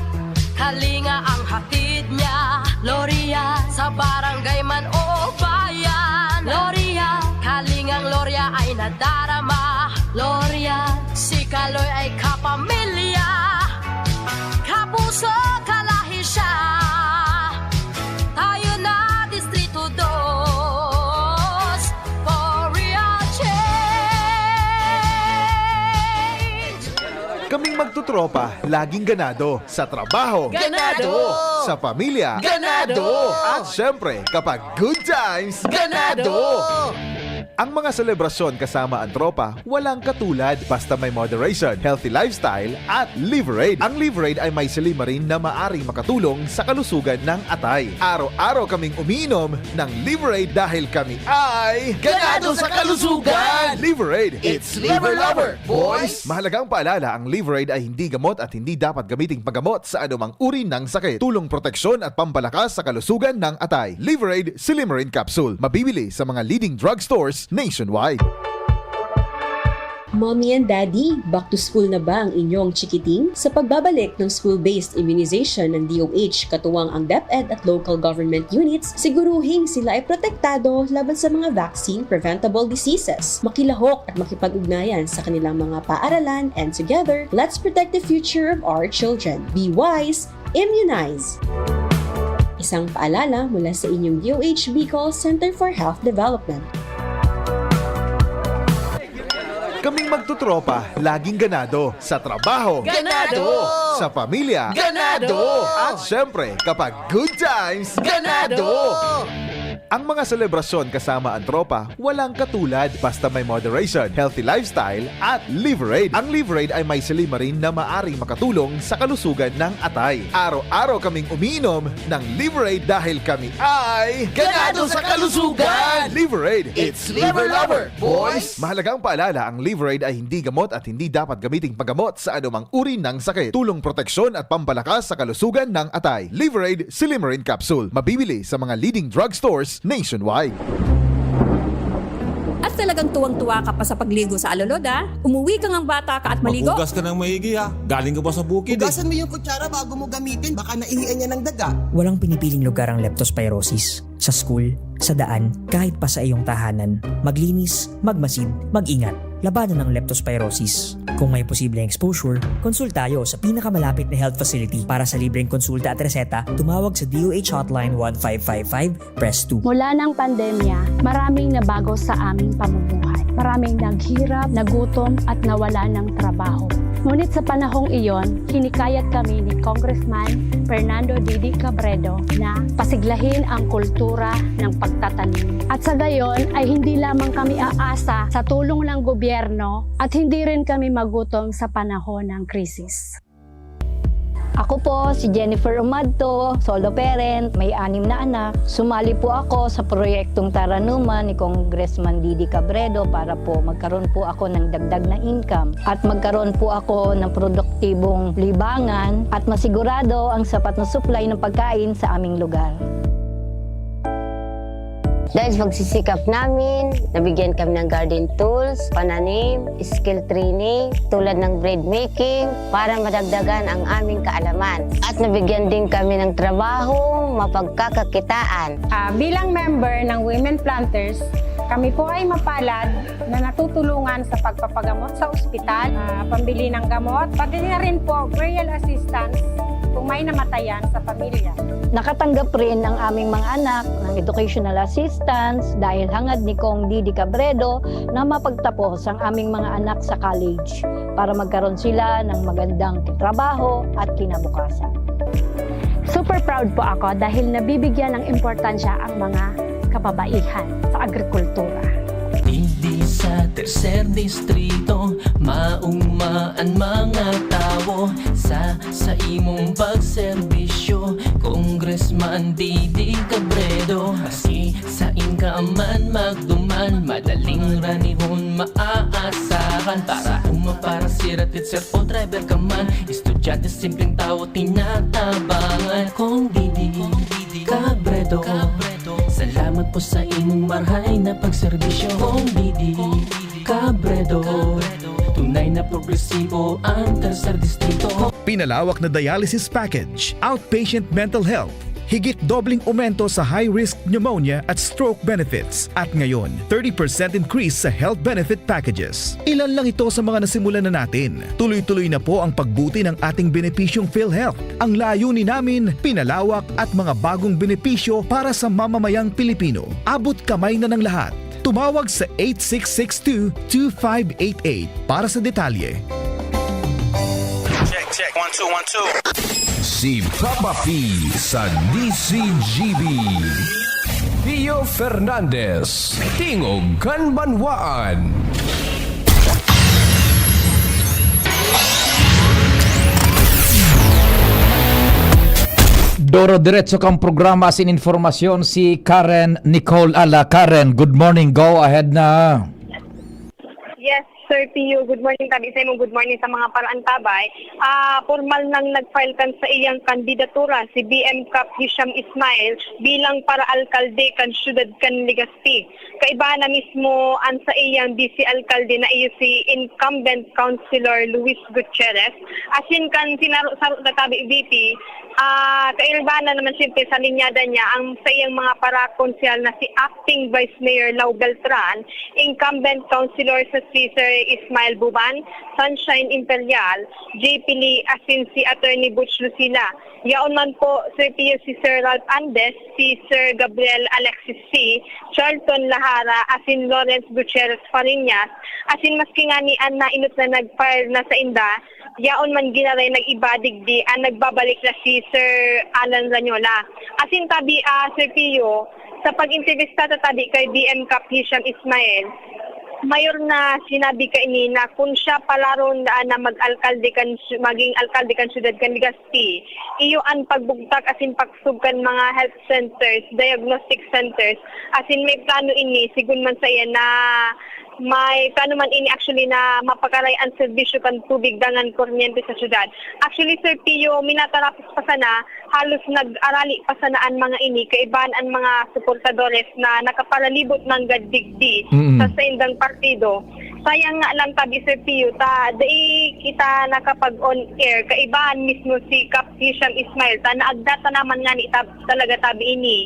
Kalinga ang hatid niya, Gloria. Sa barangay man o bayan, Gloria. Kalingang Gloria ay nadarama, Gloria. Si Kaloy ay kapamilya, kapuso, kalahi siya. Tayo na, Distrito dos, for real change. Kaming magtutropa, laging ganado. Sa trabaho. Ganado! Sa pamilya. Ganado! At syempre, kapag good times, Ganado! Ang mga selebrasyon kasama ang tropa, walang katulad. Basta may moderation, healthy lifestyle, at Liverade. Ang Liverade ay may silymarin na maaring makatulong sa kalusugan ng atay. Araw-araw kaming umiinom ng Liverade dahil kami ay Ganado sa kalusugan! Liverade, it's Liver Lover, boys! Mahalagang paalala, ang Liverade ay hindi gamot at hindi dapat gamiting paggamot sa anumang uri ng sakit. Tulong proteksyon at pampalakas sa kalusugan ng atay. Liverade Silymarin Capsule. Mabibili sa mga leading drugstores nationwide. Mommy and Daddy, back to school na ba ang inyong chikiting? Sa pagbabalik ng school-based immunization ng D O H, katuwang ang DepEd at local government units, siguruhing sila ay protektado laban sa mga vaccine-preventable diseases. Makilahok at makipag-ugnayan sa kanilang mga paaralan, and together, let's protect the future of our children. Be wise, immunize! Isang paalala mula sa inyong D O H Bicol Center for Health Development. Kaming magtutropa, laging ganado. Sa trabaho. Ganado! Sa pamilya. Ganado! At syempre, kapag good times, Ganado! Ang mga selebrasyon kasama ang tropa, walang katulad. Basta may moderation, healthy lifestyle, at Liverade. Ang Liverade ay may silymarin na maaring makatulong sa kalusugan ng atay. Araw-araw kaming umiinom ng Liverade dahil kami ay Ganado sa kalusugan! Liverade, it's Liver Lover, boys! Mahalagang paalala, ang Liverade ay hindi gamot at hindi dapat gamiting paggamot sa anumang uri ng sakit. Tulong proteksyon at pampalakas sa kalusugan ng atay. Liverade Silymarin Capsule. Mabibili sa mga leading drugstores nationwide. At Talagang tuwang-tuwa ka pa sa pagligo sa alulod, ah. Umuwi ka ngang bata ka at maligo. Maghugas ka ng maigi, ha? Galing ka ba sa bukid, eh? Hugasan mo yung kutsara bago mo gamitin, baka naihian yan ng daga. Walang pinipiling lugar ang leptospirosis. Sa school, sa daan, kahit pa sa iyong tahanan. Maglinis, magmasid, mag-ingat. Labanan ang leptospirosis. Kung may posibleng exposure, konsultayo sa pinakamalapit na health facility. Para sa libreng konsulta at reseta, tumawag sa D O H Hotline one five five five, press two. Mula ng pandemya, maraming nabago sa aming pamumuhay. Maraming naghirap, nagutom at nawala ng trabaho. Ngunit sa panahong iyon, hinikayat kami ni Congressman Fernando Didi Cabredo na pasiglahin ang kultura ng pagtatanim. At sa gayon ay hindi lamang kami aasa sa tulong ng gobyerno at hindi rin kami magutom sa panahon ng krisis. Ako po si Jennifer Umadto, solo parent, may anim na anak. Sumali po ako sa proyektong Taranuman ni Congressman Didi Cabredo para po magkaroon po ako ng dagdag na income at magkaroon po ako ng produktibong libangan at masigurado ang sapat na supply ng pagkain sa aming lugar. Dahil sa pagsisikap namin, nabigyan kami ng garden tools, pananim, skill training, tulad ng bread making, para madagdagan ang aming kaalaman. At nabigyan din kami ng trabahong mapagkakakitaan. Ah, bilang member ng Women Planters, kami po ay mapalad na natutulungan sa pagpapagamot sa ospital, ah, pambili ng gamot, pati na rin po burial assistance kung may namatayan sa pamilya. Nakatanggap rin ang aming mga anak ng educational assistance dahil hangad ni Cong Didi Cabredo na mapagtapos ang aming mga anak sa college para magkaroon sila ng magandang trabaho at kinabukasan. Super proud po ako dahil nabibigyan ng importansya ang mga kababaihan sa agrikultura. Digdi sa tercer distrito, maugma an mga tawo sa, sa imong pagserbisyo, Congressman Didi Cabredo. Maski sain ka man magduman, madaling ranihon maaasahan. Para uma, para sira, teacher o driver ka man, estudyante, simpleng tawo, tinatabangan. Cong Didi Cabredo, salamat po sa imong marhay na pagserbisyo. Cong Didi Cabredo, tunay na progresibo ang tercer distrito. Pinalawak na dialysis package, outpatient mental health, higit dobleng aumento sa high-risk pneumonia at stroke benefits, at ngayon, thirty percent increase sa health benefit packages. Ilan lang ito sa mga nasimulan na natin. Tuloy-tuloy na po ang pagbuti ng ating benepisyong PhilHealth. Ang layunin namin, pinalawak at mga bagong benepisyo para sa mamamayang Pilipino. Abot kamay na ng lahat. Tumawag sa eight six six two, two five eight eight para sa detalye. Check, check. One, two, one, two. Si Papa P sa D C G B. Pio Fernandez, Tingog kan Banwaan. Doro diretso kang programa asin informasyon si Karen Nicole Ala. Karen, good morning. Go ahead na. Yes, Sir Pio, good morning tabi sa imo, good morning sa mga paraantabay. Ah, pormal nang nag-file kan sa iyang kandidatura si B M Cap Hisham Ismail bilang para-alkalde kan siyudad kan Legazpi. Kaiba na mismo an sa iyang vice alkalde na iyo si incumbent councilor Luis Gutierrez. Asin kan sinaro-saro na tabi V P, ah, kaiba na naman siyempre sa linyada niya ang sa iyang mga para-konsehal na si acting Vice Mayor Lau Beltran, incumbent councilor sa si Sir Ismael Buban, Sunshine Imperial, J P Lee, asin si Attorney Butch Lucila. Yaon man po, Sir Pio, si Sir Ralph Andes, si Sir Gabriel Alexis C, Charlton Lahara, asin Lawrence Gutierrez Fariñas, asin maski ngani an nainot na nag-file na sa inda, yaon man ginaray nag-iba digdi an nagbabalik na si Sir Alan Ranyola. Asin tabi, ah, Sir Pio, sa pag-entrevista ta tabi kay B M Cap Hisham Ismail, mayor na sinabi kaini na kun siya palaron na, na mag-alkalde kan, maging alkalde kan siyudad kan Legazpi, iyo an pagbugtak asin paksog kan mga health centers, diagnostic centers, asin may plano ini, sigon man sa iya, na May plano man ini actually na mapakaray an serbisyo kan tubig dangan kuryente sa syudad. Actually, Sir Pio, minatarapos pa sana, halos nag-arali pa sana an mga ini, kaibahan an mga suportadores na nakaparalibot nanggad digdi Mm. sa saindang partido. Sayang nga lang tabi, Sir Pio, ta dai kita nakapag-on air, kaibahan mismo si Kap Hisham Ismail, ta naagda ta naman ngani tab-, talaga tabi ini.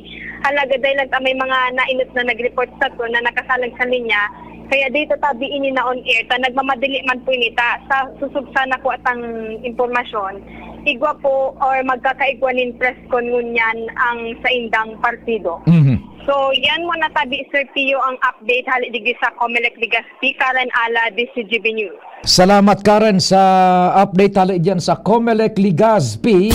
Halaga dahil lang ta may mga nainot na nag-report sa to na nakasalag sa linya, kaya dito tabi ini na on air ta nagmamadali man po ini ta sa susog sana ko atang impormasyon. Igwa po or magkakaigwa nin press con ngunyan ang saindang partido. Mhm. So, yan muna tabi, Sir Pio, ang update hali digdi sa Comelec Legazpi, Karen Ala, D C G B News. Salamat, Karen, sa update hali dyan sa Comelec Legazpi.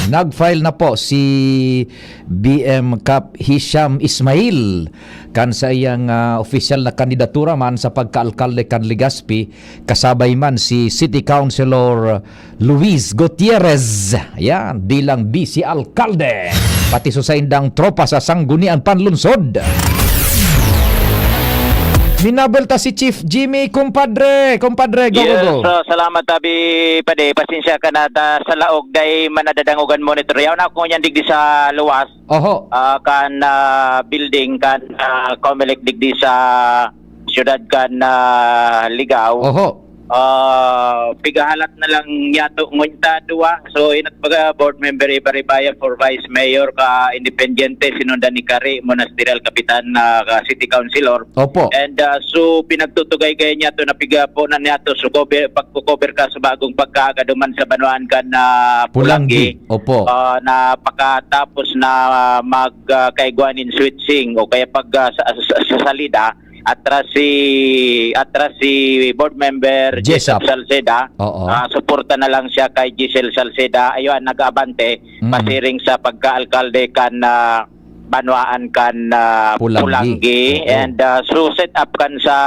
Nag-file na po si B M Kap Hisham Ismail kan sa iyang, ah, opisyal na kandidatura man sa pagkaalkalde kan Legazpi, kasabay man si City Councilor Luis Gutierrez, yan, bilang vice alkalde. Pati sa saindang tropa sa Sanggunian Panlunsod. Minabel ta si Chief Jimmy, kumpadre. Kumpadre, go, go, Yes, go. uh, salamat, Abi Pade. Pasensya ka na ta, sa laog, dai man nadadangogan monitor. Yaon ako ngunyan digdi sa luwas, Oho. ah, kan, ah, building, kan, ah, Comelec digdi sa siyudad kan, ah, Ligao. Oho. Ah, pigahalat na lang yato ngunyan ta duwa. So, inat baga board member Ibaribaya for vice mayor ka independiente, sinundan ni Kari Monasteral Kapitan na ka city councilor. Opo. And, ah, so, pinagtutugay-gay niya to na piga po na niya to. So, cover, pagko-cover ka sa bagong pagkaaga duman sa banwaan kan, ah, Pulanggi. Pulanggi. Opo. Ah, na pakatapos na mag, ah, kaigwa nin switching o kaya pag, ah, sa, sa, sa salida, atras si, atras si board member Jessup. Jessup Salceda. Oo. Ah, suporta na lang siya kay Giselle Salceda. Ayun, nag-abante, Mm. pasiring sa pagka-alkalde kan, ah, banwaan kan, ah, Pulanggi. Pulanggi. Oo. And, ah, so set up kan sa,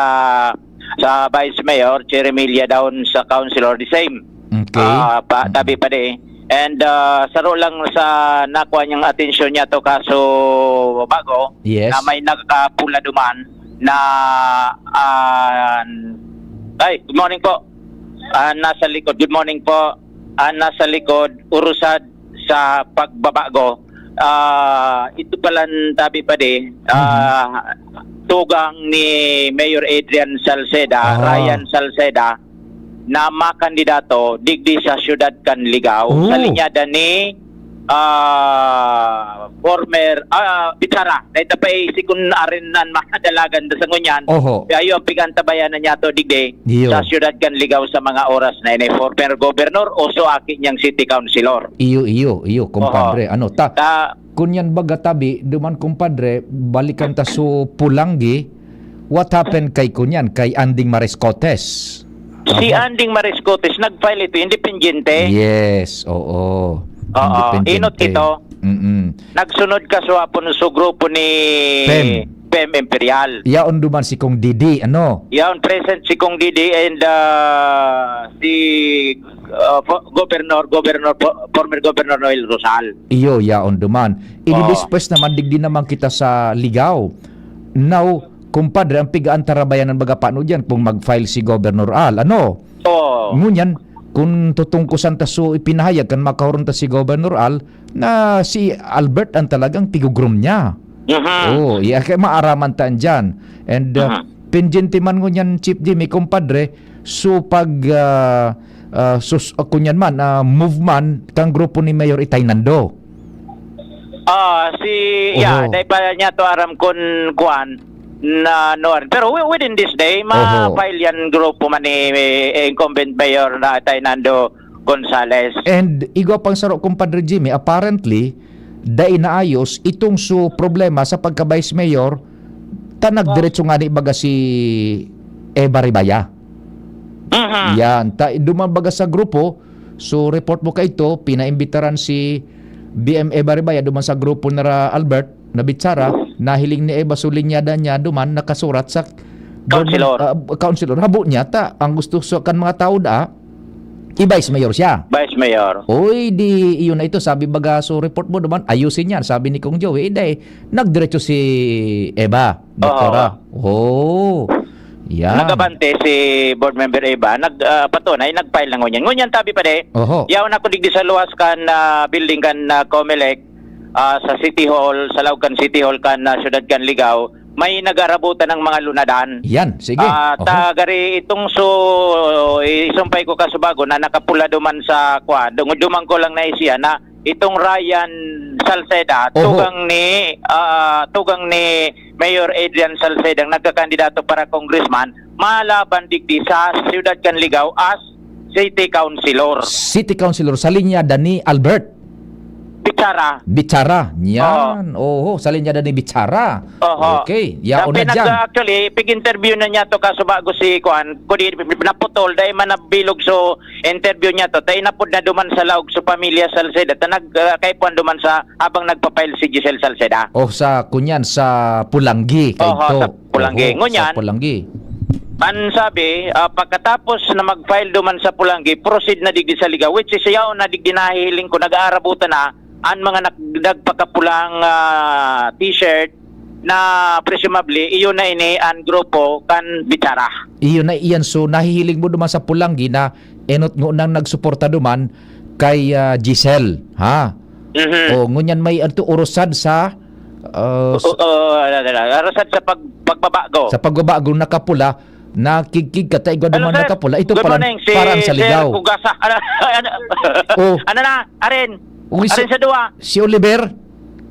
sa vice mayor, Cherry Milla daon sa councilor, the same. Okay. Ah, pa, Mm. tabi pa di. And, ah, saro lang sa nakuha niyang atensyon niya to kaso bago Yes. na may nakapula duman na, ah, ay, good morning po. Ah, nasa likod. Good morning po. Ah, nasa likod, urusad sa pagbabago. Ah, ito palan tabi pa di, Mhm. ah, tugang ni Mayor Adrian Salceda, Ah. Ryan Salceda, na makandidato digdi sa siyudad kan Ligao, Oh. sa linyada ni, ah, former, ah, Bichara. Dahil ta pa, eh, si kun arin nan mga dalagan da sa ngunyan. Oho. Kaya yun, pigantabayan na niya to digdi Iyo. sa siyudad kan Ligao sa mga oras na ini. Former governor, oso aki niyang city councilor. Iyo, iyo, iyo, kumpadre. Oho. Ano, ta, Ta, Kun yan baga tabi, duman, kumpadre, balikan ta su Pulanggi, what happened kay kun yan, kay Anding Mariscotes? Si Aha. Anding Mariscotes, nag-file ito, independiente. Yes, oo. Oo, Independiente. inot ito. Mm-mm. Nagsunod ka sa hapon sa grupo ni Pem. Pem Imperial. Yaon duman si Kong Didi, ano? Yaon present si Kong Didi and, ah, si, ah, fo-, Governor, Governor, fo-, former Governor Noel Rosal. Iyo, yaon duman. Oo. Inidisperse naman, digdi naman kita sa Ligao. Now, kumpadre, ang pigaan tarabayan ng baga paano diyan kung mag-file si Governor Al, ano? Oo. Ngunyan, kung tutungkusan ta so ipinahayag kan makahuron ta si Governor Al, na si Albert ang talagang tigugrom niya. Mhm. Oo, iya, kaya maaraman ta dyan. And, uh, Mhm. pendiente man ngunyan, Chief Jimmy, kumpadre, so pag, uh, uh, sus-, uh, kunyan man, uh, move man, kang grupo ni Mayor Itay Nando. Ah, si, yeah, Oho. dai pa niya to aram kun kuan na noon. Pero wi-, within this day, Oho. ma-file yan grupo man ni, eh, incumbent mayor na Tay Nando Gonzales. And igwa pang saro, Kumpadre Jimmy, apparently, dai naayos itong su problema sa pagka-vice mayor, ta nagdiretso nga ni baga si Eva Ribaya. Mhm. Yan. Ta, duman baga sa grupo, so report mo kaito, pinaimbitaran si B M Eva Ribaya duman sa grupo nira Albert na Bitsara, nahiling ni Eva so linyada niya duman nakasurat sa Councilor. ah, councilor. Habo niya ta, ang gusto sa kan mga tao da, i-vice mayor siya. Vice mayor. Oy, di iyon na ito. Sabi baga so report mo duman, ayusin yan. Sabi ni Kong Joey, eh, dai, nagdiretso si Eva, Oo. Doktora. Oh. Yan. Nagabante si Board Member Eva, nag, ah, patunay, nag-file na ngunyan. Ngunyan, tabi pa di, Oho. yaon ako digdi sa luwas kan, ah, building kan, ah, Comelec, ah, sa City Hall, sa laog kan City Hall kan, ah, siyudad kan Ligao, may nag-aarabutan ng mga lunadan. Yan, sige. Ah, Oho. ta gari itong su-, isumpay ko kasubago na nakapula duman sa, kwa, dung-, duman ko lang na isiya na itong Ryan Salceda, Oho. tugang ni, ah, tugang ni Mayor Adrian Salceda, ang nagkakandidato para congressman, malaban digdi sa siyudad kan Ligao as city councilor. City councilor sa linya ni Albert. Bichara. Bichara. Yan. Oho, sa linya ni Bichara. Oho. Okay. Yaon na Tapi nag-, dyan. actually, pig-interview na niya to kaso bago si Kuan, kudi naputol, dahil man nabilog so interview niya to, ta inapod na duman sa laog so pamilya Salceda, ta nag, ah, kaipuhan duman sa habang nagpa-file si Giselle Salceda. Oh, sa kunyan, sa Pulanggi, Oho, kaidto. sa Pulanggi. Oho, Ngunyan, sa Pulanggi. An sabi, ah, pagkatapos na mag-file duman sa Pulanggi, proceed na digdi sa Ligaw, which is yaon na digdi nahihiling ko, nag-aarabutan na an mga nag-, nagpakapulang, ah, t-shirt na presumably, iyo na ini an grupo kan Bichara. Iyo na iyan. So, nahihiling mo duman sa Pulanggi na enot ngunang nagsuporta duman kay, ah, Giselle, ha? Mhm. O, ngunyan may adto urusad sa, ah, O, o, o, ano, ano, ano, arasad sa pag-, pagbabago. sa pagbabago, nakapula, nakigkig ka, ta igwa Hello, duman sir. nakapula. Ito Good pala, morning, si parang sa Sir Ligaw. Kugasa. Ano, ano, Oh. ano na, Aren? Uy, si, Aren sa duwa. si Oliver?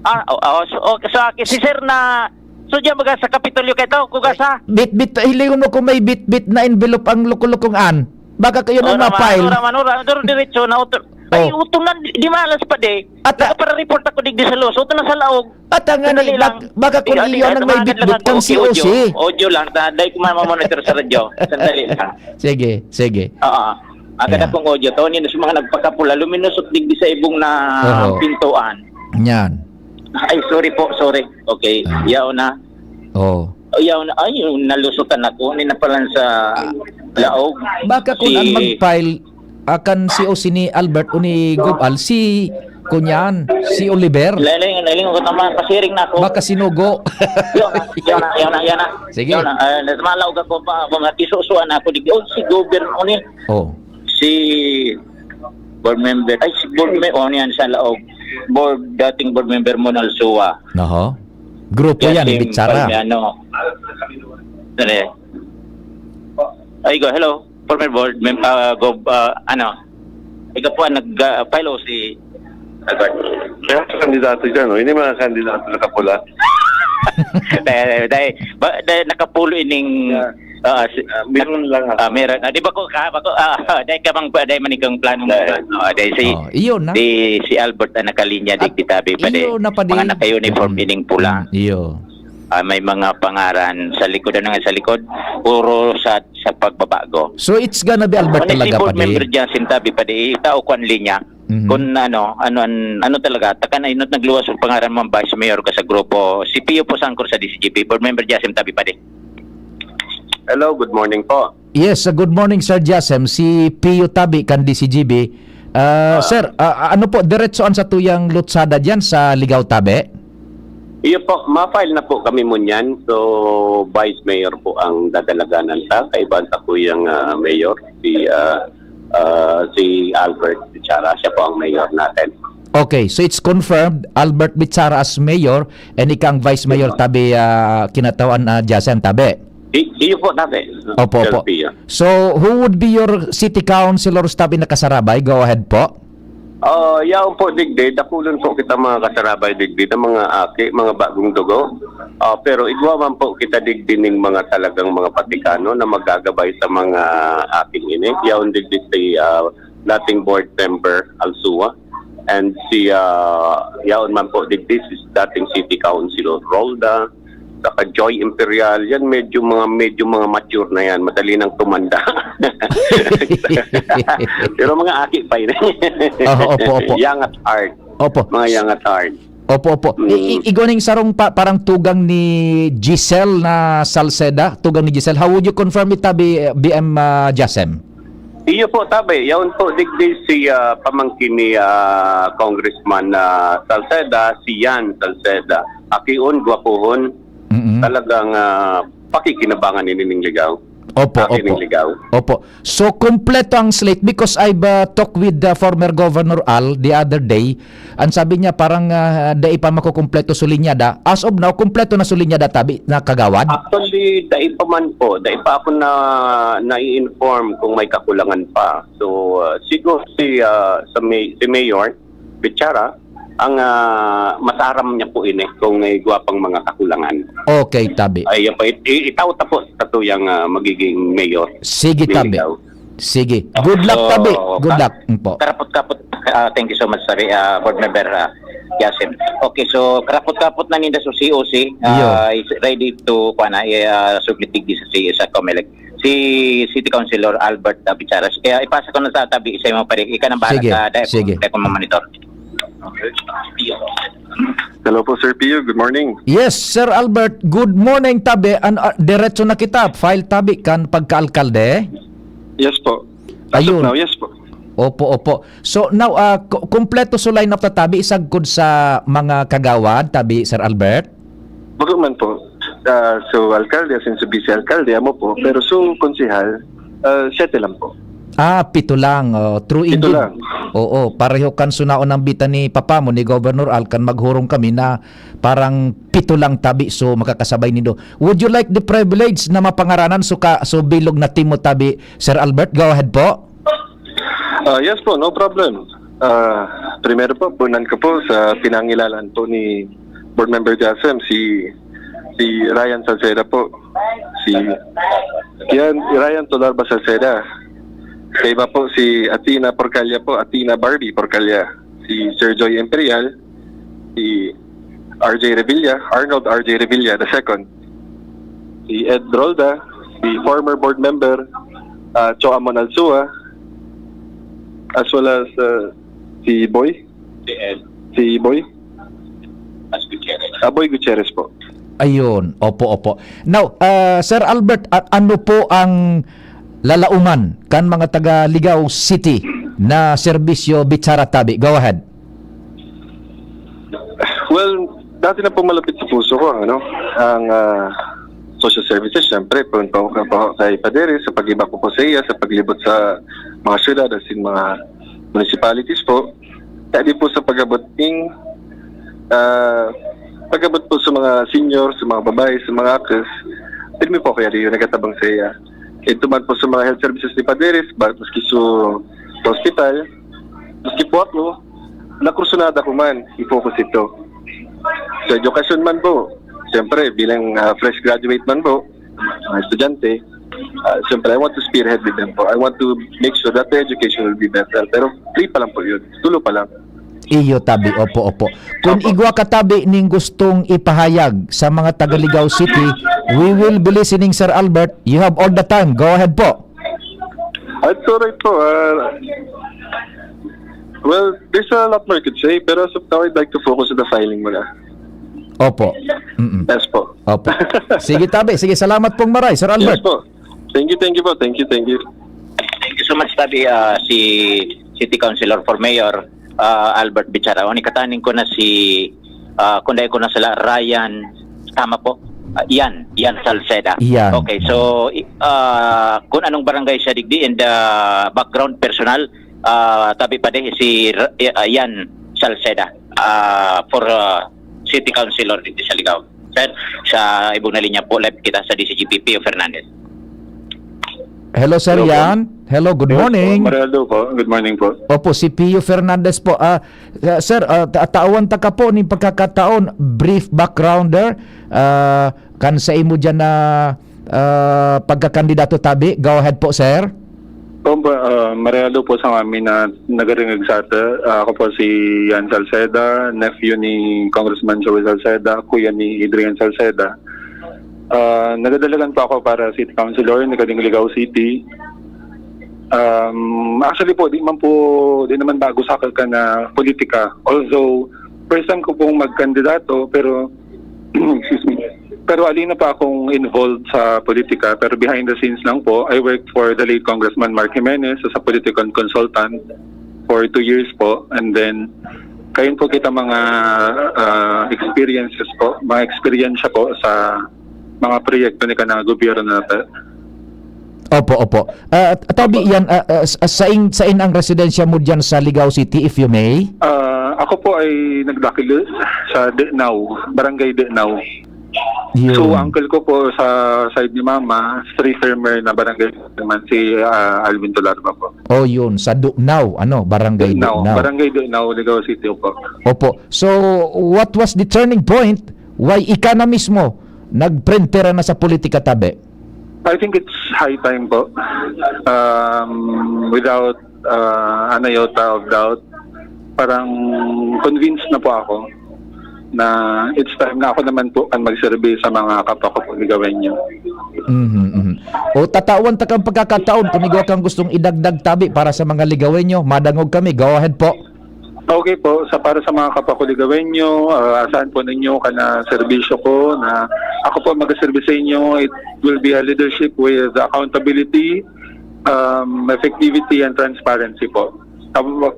Ah, oh, oh, so, oh, sa, si Sir na, so diyan baga sa Kapitolyo kayo to, Kugasa? Bitbit, hilingon mo kung may bitbit na envelope ang lukulukong an. Baka kayo na Ora man, ma-file. ora man, ora, ora, diretso na, utol. Ay, Oh. utol na, di, di malas pa, di. Ata- Nakaparareport ako digdi sa Luz. Utol na sa laog. Ata nga Sandali ni, lang. bak-, baka kung Ika, iyo ika, nang may tumahan bitbit lang kang ako. C O C. Audio, audio lang. Ta-, dahil ko mamamonitor sa radyo. Sandali lang. Sige, sige. Oo. Ang ganda Ayan. kong audio. Tawag niyo na sa mga nagpakapula. Luminusot digdi sa ibong na Oho. pintuan. Yan. Ay, sorry po, sorry. Okay, Ah. yaon na. Oh. Oh, yaon na. Ay, yung nalusutan ako. Hindi na pala sa Ah. laog. Baka kung Si ang mag-file, ah, kan C O C ni Albert o ni Gobal, si, kunyan, si Oliver. Laling, laling ko naman. Pasiring na ako. Baka sinugo. Yaon na, yaon na, yaon na, yaon na. Sige. Yaon na. Ah, malaog ako pa. Mga tisusuan ako. Di, oh, si Governor ni. Oh. Si board member, ay, si board member, oh, yan, sa laog. Board, dating board member mo, Nalsua. Oho. Grupo yan, Justin Bitsara. Palmiano. Dali. Ay, go, hello. Former board mem-, ah, Gob, ah, ano? Ikaw po ang nag, ah, file o si Albert? Kaya sa kandidato dyan, oh. Hindi mga kandidato nakapula. Dahil, dahil, ba, dahil nakapulo ining, Yeah. ah, si, Ah, meron lang, ah. ah, meron. Ah, di ba ko, ka, ba ko, ah, dahil ka bang, dahil man ikaw ang plano mo, Dahil. ba? Oh, dahil si, Oh, iyon na. di, si Albert ang nakalinya, di, At di tabi pa, di. iyon na pa, di. Mga naka-uniform, Mm. ining pula. Mm, iyo. Ah, may mga pangaran sa likod. Ano nga sa likod? Puro sa, sa pagbabago. So, it's gonna be Albert Ano si talaga, board padi? member dyan, sintabi, padi, itao ko ang linya. Mhm. Kung ano, ano, an-, ano talaga, taka na inot nagluwas ang pangaran mo ang vice mayor ka sa grupo. Si Pio po Sangkor sa D C G P, board member dyan, sintabi, padi. Hello, good morning po. Yes, uh, good morning, Sir Jasem. Si Pio Tabi kan D C G B. Ah, Ah. sir, ah, ano po, diretso an satuyang lutsada diyan sa Ligao, Tabi? Iyo po, ma-file na po kami ngunyan. So, Vice Mayor po ang dadalaganan ta, kaiba sa kuyang, ah, Mayor, si, ah, ah, si Albert Bichara. Siya po ang Mayor natin. Okay, so it's confirmed, Albert Bichara as Mayor, and ika ang Vice Mayor, Yes, po. Tabi, ah, kinatawan, ah, Jasem, Tabi? I-, iyo po, Tabi. Opo, opo. L P, ah. So, who would be your city councilor, Tabi, na kasarabay? Go ahead po. Ah, yaon po, digdi. Dakulon po kita mga kasarabay, digdi, na mga aki, mga bagong dugo. Ah, pero igwa man po kita, digdi, ning mga talagang mga patikano na magagabay sa mga aking ini. Yaon, digdi, si, ah, dating board member, Alsua. And si, ah, yaon man po, digdi, si dating city councilor, Rolda. Saka Joy Imperial, yan medyo mga, medyo mga mature na yan, madali nang tumanda. Pero mga aki pa yun. Ah, opo, opo. Young at heart. Opo. Mga young at heart. Opo, opo. I-, i-, Mm. igwa ning sarong pa-, parang tugang ni Giselle na Salceda, tugang ni Giselle. How would you confirm it, Tabi, B M, ah, Jasem? Iyo po, Tabi. Yaon po, digdi si, ah, pamangkin ni, ah, Congressman, ah, Salceda, si Yan Salceda. Akion, gwapuhon. Mm-mm. Talagang, ah, pakikinabangan ini ning Ligao. Opo, Akin ning opo. Ligao. Opo. So, kompleto ang slate because I've uh, talked with the former Governor Al the other day. Ang sabi niya, parang uh, dai pa makukumpleto sulinyada. As of now, kompleto na sulinyada tabi na kagawad? Actually, dai pa man po. Dai pa ako na nai-inform kung may kakulangan pa. So, uh, siguro si, uh, sa may, si Mayor Bichara, ang uh, masaram niya po ini kung may igwa pang mga kakulangan. Okay, tabi. Ay, yan po, it- i- itaw tapos sa tuyang uh, magiging mayor. Sige, Ning tabi. Ligao. Sige. Good luck, So, tabi. Good ka- luck. Mm po. Karapot-kapot, ah, thank you so much, sorry, ah, Board Member ah, Yasim. Okay, so karapot-kapot na ninda sa C O C, ah, is ready to, kuwan na, i- ah, submit digdi sa, C- sa Comelec. Si City Councilor Albert ah, Bicharas. Kaya ipasa ko na sa tabi sa mga pare. Ika nang bahala Sige, sa dahil sige. Kaya kung mamonitor. Hello po, Sir Pio. Good morning. Yes, Sir Albert. Good morning, tabi. An uh, diretso na kita. File tabi kan pagkaalkalde. Yes po. As Ayun. of now, yes po. Opo, opo. So now, uh, k- kompleto so line up ta tabi sagkod sa mga kagawad, tabi, Sir Albert? Bako man po. Ah, so, alkalde, asin sa vice-alkalde, amo po. Pero so, konsehal, ah, siyete lang po. Ah, pito lang. Oh, true Pito indeed. lang. Oo, pareho kan sunaon ng bita ni Papa mo, ni Governor Al, kan maghurong kami na parang pito lang tabi, so makakasabay nindo. Would you like the privilege na mapangaranan so, ka, so bilog na team mo tabi, Sir Albert? Go ahead po. Ah, yes po, no problem. Ah, primero po, punan ko po sa pinangilalaan po ni Board Member Jasem, si si Ryan Salceda po. Si yan, Ryan Tolarba Salceda. Sa iba po, si Athena Porcalia po, Athena Barbie Porcalia. Si Sir Joy Imperial, si R J Revilla, Arnold R J Revilla the second. Si Ed Rolda, si former board member, ah, Cho Amon Alsua, as well as ah, si Boy, Si Ed. si Boy, As Gutierrez. ah, Boy Gutierrez po. Ayun, opo, opo. Now, ah, Sir Albert, a- ano po ang lalauman kan mga taga Ligao City na serbisyo, Bichara Tabi? Go ahead. Well, dati na po malapit sa puso ko ang ano, ang ah, social services, syempre, punta ko po kay Padre sa pag-iba ko po sa iya, sa paglibot sa mga syudad, as in mga municipalities po. Kaya di po sa pag-abot ning, ah, pag-abot po sa mga senior, sa mga babae, sa mga akes, pirmi po kaya di yung nagkatabang sa iya. Ito man po sa mga health services ni Padre, ba- maski sa hospital, maski po ako, nakursunada ko man, i-focus ito. Sa edukasyon man po, siyempre, bilang ah, fresh graduate man po, mga estudyante, ah, siyempre, I want to spearhead with them po. I want to make sure that the education will be better. Pero free pa lang po yun. Tulo pa lang. Iyo tabi, opo, opo. Kung Opo. Igwa ka tabi ning gustong ipahayag sa mga taga Ligao City, we will be listening, Sir Albert. You have all the time. Go ahead po. Ah, it's alright po. Ah, well, there's a lot more I could say, pero as of now, I'd like to focus on the filing muna. Opo. Mm-mm. Yes po. Opo. Sige tabi. Sige, salamat pong maray, Sir Yes Albert. po. Thank you, thank you po. Thank you, thank you. Thank you so much, tabi, ah, si City Councilor for Mayor, ah, Albert Bichara. O, ni kataning ko na si, ah, kung dahil ko na sila, Ryan, tama po? Ah, Ian, Ian Salceda. Ian. Okay, so, i- ah, kung anong barangay siya digdi and ah, background personal, ah, tabi pa di si R- ah, Ian Salceda ah, for ah, City Councilor digdi sa Ligao. Sir, sa ibong na linya po, live kita sa D C G P, Pio Fernandez. Hello, Sir Hello po. Ian. Hello, good Yes po, morning. Marialdo po. Good morning po. Opo, si Pio Fernandez po. Ah, uh, sir, ah, ta- tawan ta ka po ning pagkakataon, brief backgrounder, ah, kan sa imo diyan na ah, pagkakandidato tabi. Go ahead po, sir. Kompa, ah, Marialdo po sa amin na nagaringag sa ata. Ah, ako po si Ian Salceda, nephew ni Congressman Joey Salceda, kuya ni Adrian Salceda. Ah, nagadalagan po ako para City Councilor ng Ligao City. Um, actually po, di man po, di naman bago sa akin ka na politika. Although, first time ko pong magkandidato, pero, excuse me, pero alina pa akong involved sa politika. Pero behind the scenes lang po, I worked for the late Congressman Mark Jimenez as a political consultant for two years po. And then, kayon po kita mga ah, experiences po, mga eksperyensya po sa mga proyekto ni kanang gobyerno nato. Opo, opo. Ah, tabi yan, ah, ah, sa- sain, sain ang residensya mo dyan sa Ligao City, if you may? Ah, ako po ay nagdakil sa Denao, Barangay Denao. Yun. So, uncle ko po sa side ni mama, street farmer na barangay naman si ah, Alvin Tularba po. Oh, yun. Sa Dunao, ano, Barangay Denao, Dunao. Barangay Denao, Ligao City po. Opo. So, what was the turning point? Why ika na mismo nagprentera na sa politika, tabi? I think it's high time po. Um, without uh, an iota of doubt, parang convinced na po ako na it's time na ako naman po kan magserbi sa mga kapwa ko po Ligawenyo. Mhm, mhm. O tatawan ta kang pagkakataon kung igwa kang gustong idagdag, tabi, para sa mga Ligawenyo. Madangog kami. Go ahead po. Okay po, sa para sa mga kapwa ko Ligawenyo, ah, asahan po ninyo ka na serbisyo ko na ako po magseserbi sa inyo. It will be a leadership with accountability, um, effectivity, and transparency po.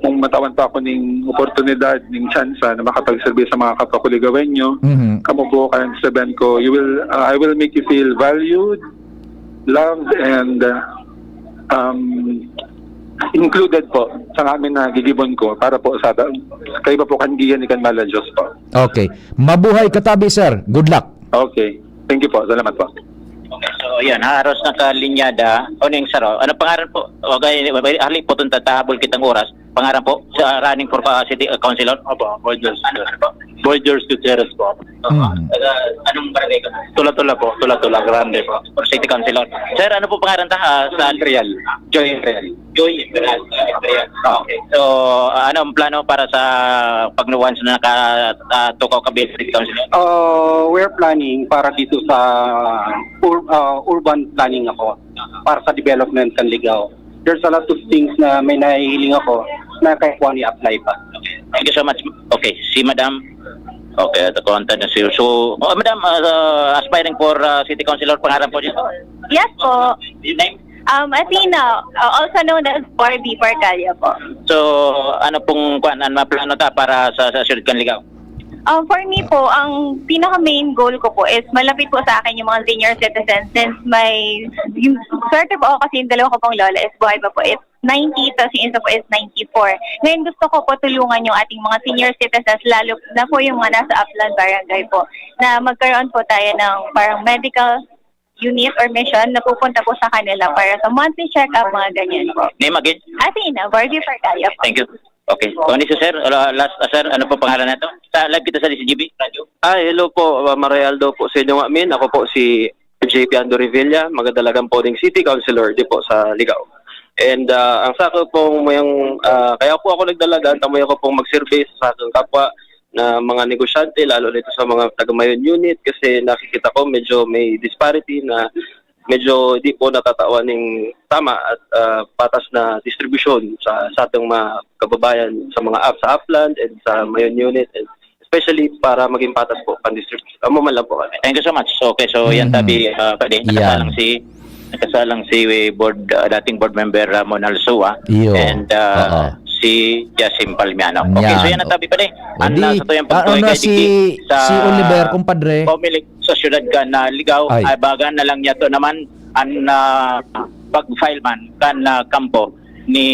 Kung matawan pa ako ning oportunidad, ning tsansa na makapagserbi sa mga kapwa ko Ligawenyo, Mhm. kamo po kan sabihan ko, you will, uh, I will make you feel valued, loved, and uh, um, included po sa amin na gigibon ko para po sa kaiba po kan giyan ni kan Mala Diyos po. Okay. Mabuhay ka, tabi, sir. Good luck. Okay. Thank you po. Salamat po. Okay, so yan, haros nakalinyada. O ning saro, ano pangaran po? Okay, hali po itong tatahabol kitang oras. Pangaran po sa running for uh, city uh, councilor? Opo, Boy George. Ano po? Boy George Gutierrez po. Mhm. Uh, anong barangay ka? Tula-tula po, Tula-tula, Grande po. For city councilor. Sir, ano po pangaran ta? Ah, sa Real. Joy Real. Joy Imperial. Imperial. Okay. So, uh, ano ang plano para sa pagnuwan sa nakatukaw ka bill city councilor? Uh, we're planning para dito sa ur- uh, urban planning ako, para sa development kan Ligao. There's a lot of things na may nahihiling ako na kaya ko i-apply pa. Thank you so much. Okay, si Madam. Okay, ito konta na si so, oh, Madam, uh, aspiring for uh, city councilor, pangaran po niyo? Yes po. Your name? Um, Athena, uh, also known as Barbie Parcalia po. So, ano pong kwan, ano plano ta para sa, sa siyudad kan Ligao? Um, for me po, ang pinaka main goal ko po is malapit po sa akin yung mga senior citizens since may, yung, swerte po ako kasi yung dalawa ko pong lola is buhay pa po, is ninety, tapos yung isa po is ninety-four. Ngayon gusto ko po tulungan yung ating mga senior citizens, lalo na po yung mga nasa upland barangay po, na magkaroon po tayo ng parang medical unit or mission na pupunta po sa kanila para sa monthly check-up, mga ganyan po. Name again? Athena, Barbie Parcalia po. Thank you. Okay. Kung ano si sir, uh, last uh, sir, ano po pangalan na to? Sa live kita sa D C G B Radio. Ay, hello po. Uh, Maray Aldo po sa inyo, Amin. Ako po si J P Ando Revilla, magadalagan po ding City Councilor di po sa Ligao. And uh, ang sa ako pong mayang, uh, kaya po ako nagdalagan, tamoy ako pong magservice sa aking kapwa na mga negosyante, lalo nito sa mga taga-Mayon Unit, kasi nakikita ko medyo may disparity na medyo di po natatawan ng tama at uh, patas na distribusyon sa, sa ating mga kababayan sa mga up, sa upland and sa Mayon Unit, and especially para maging patas po ang distribution. Amo man lang po kami. Thank you so much. Okay, so yan Mhm. tabi uh, pwede Yan. Nakasalang si nakasalang si board uh, dating board member Ramon Alsua Iyo. and uh, Oo. si Jasim Palmiano. Okay, so Yan. Yan ang tabi pala. O, Ang di, nasa tuyang ano pagtuloy na kay si, Digdi sa si Oliver, kumpadre? Comelec sa siyudad ka na Ligaw, Ay. ay baga na lang niya to naman ang uh, pag-file man kan uh, kampo ni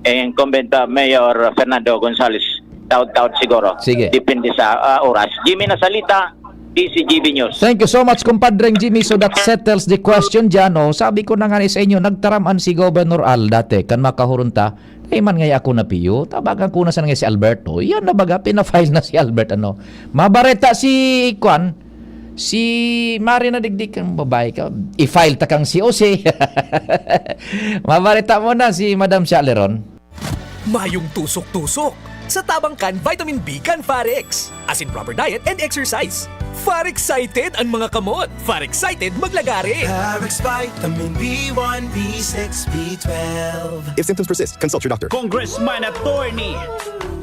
eh, incumbent uh, Mayor Fernando Gonzales. Taod-taod siguro. Sige. Depende sa uh, oras. Jimmy Nasalita, D C G B News. Thank you so much, kumpadreng Jimmy. So that settles the question dyan, no? Sabi ko na nga ni sa inyo, nagtaram an si Governor Al dati, kan makahurunta, ay man ngay ako na piyo, tabagan ko na sana ngay si Alberto. Yan na baga, pinafile na si Albert, ano. Mabareta si, kwan, si Mari na digdi kang babae ka, i-file ta kang C O C. Mabareta mo na si Madam Shaleron. Mayong tusok-tusok sa tabang kan vitamin B kan Farex, as in proper diet and exercise. Far excited an mga kamot. Far excited maglagare. Parex Vitamin B one, B six, B twelve. If symptoms persist, consult your doctor. Congressman Attorney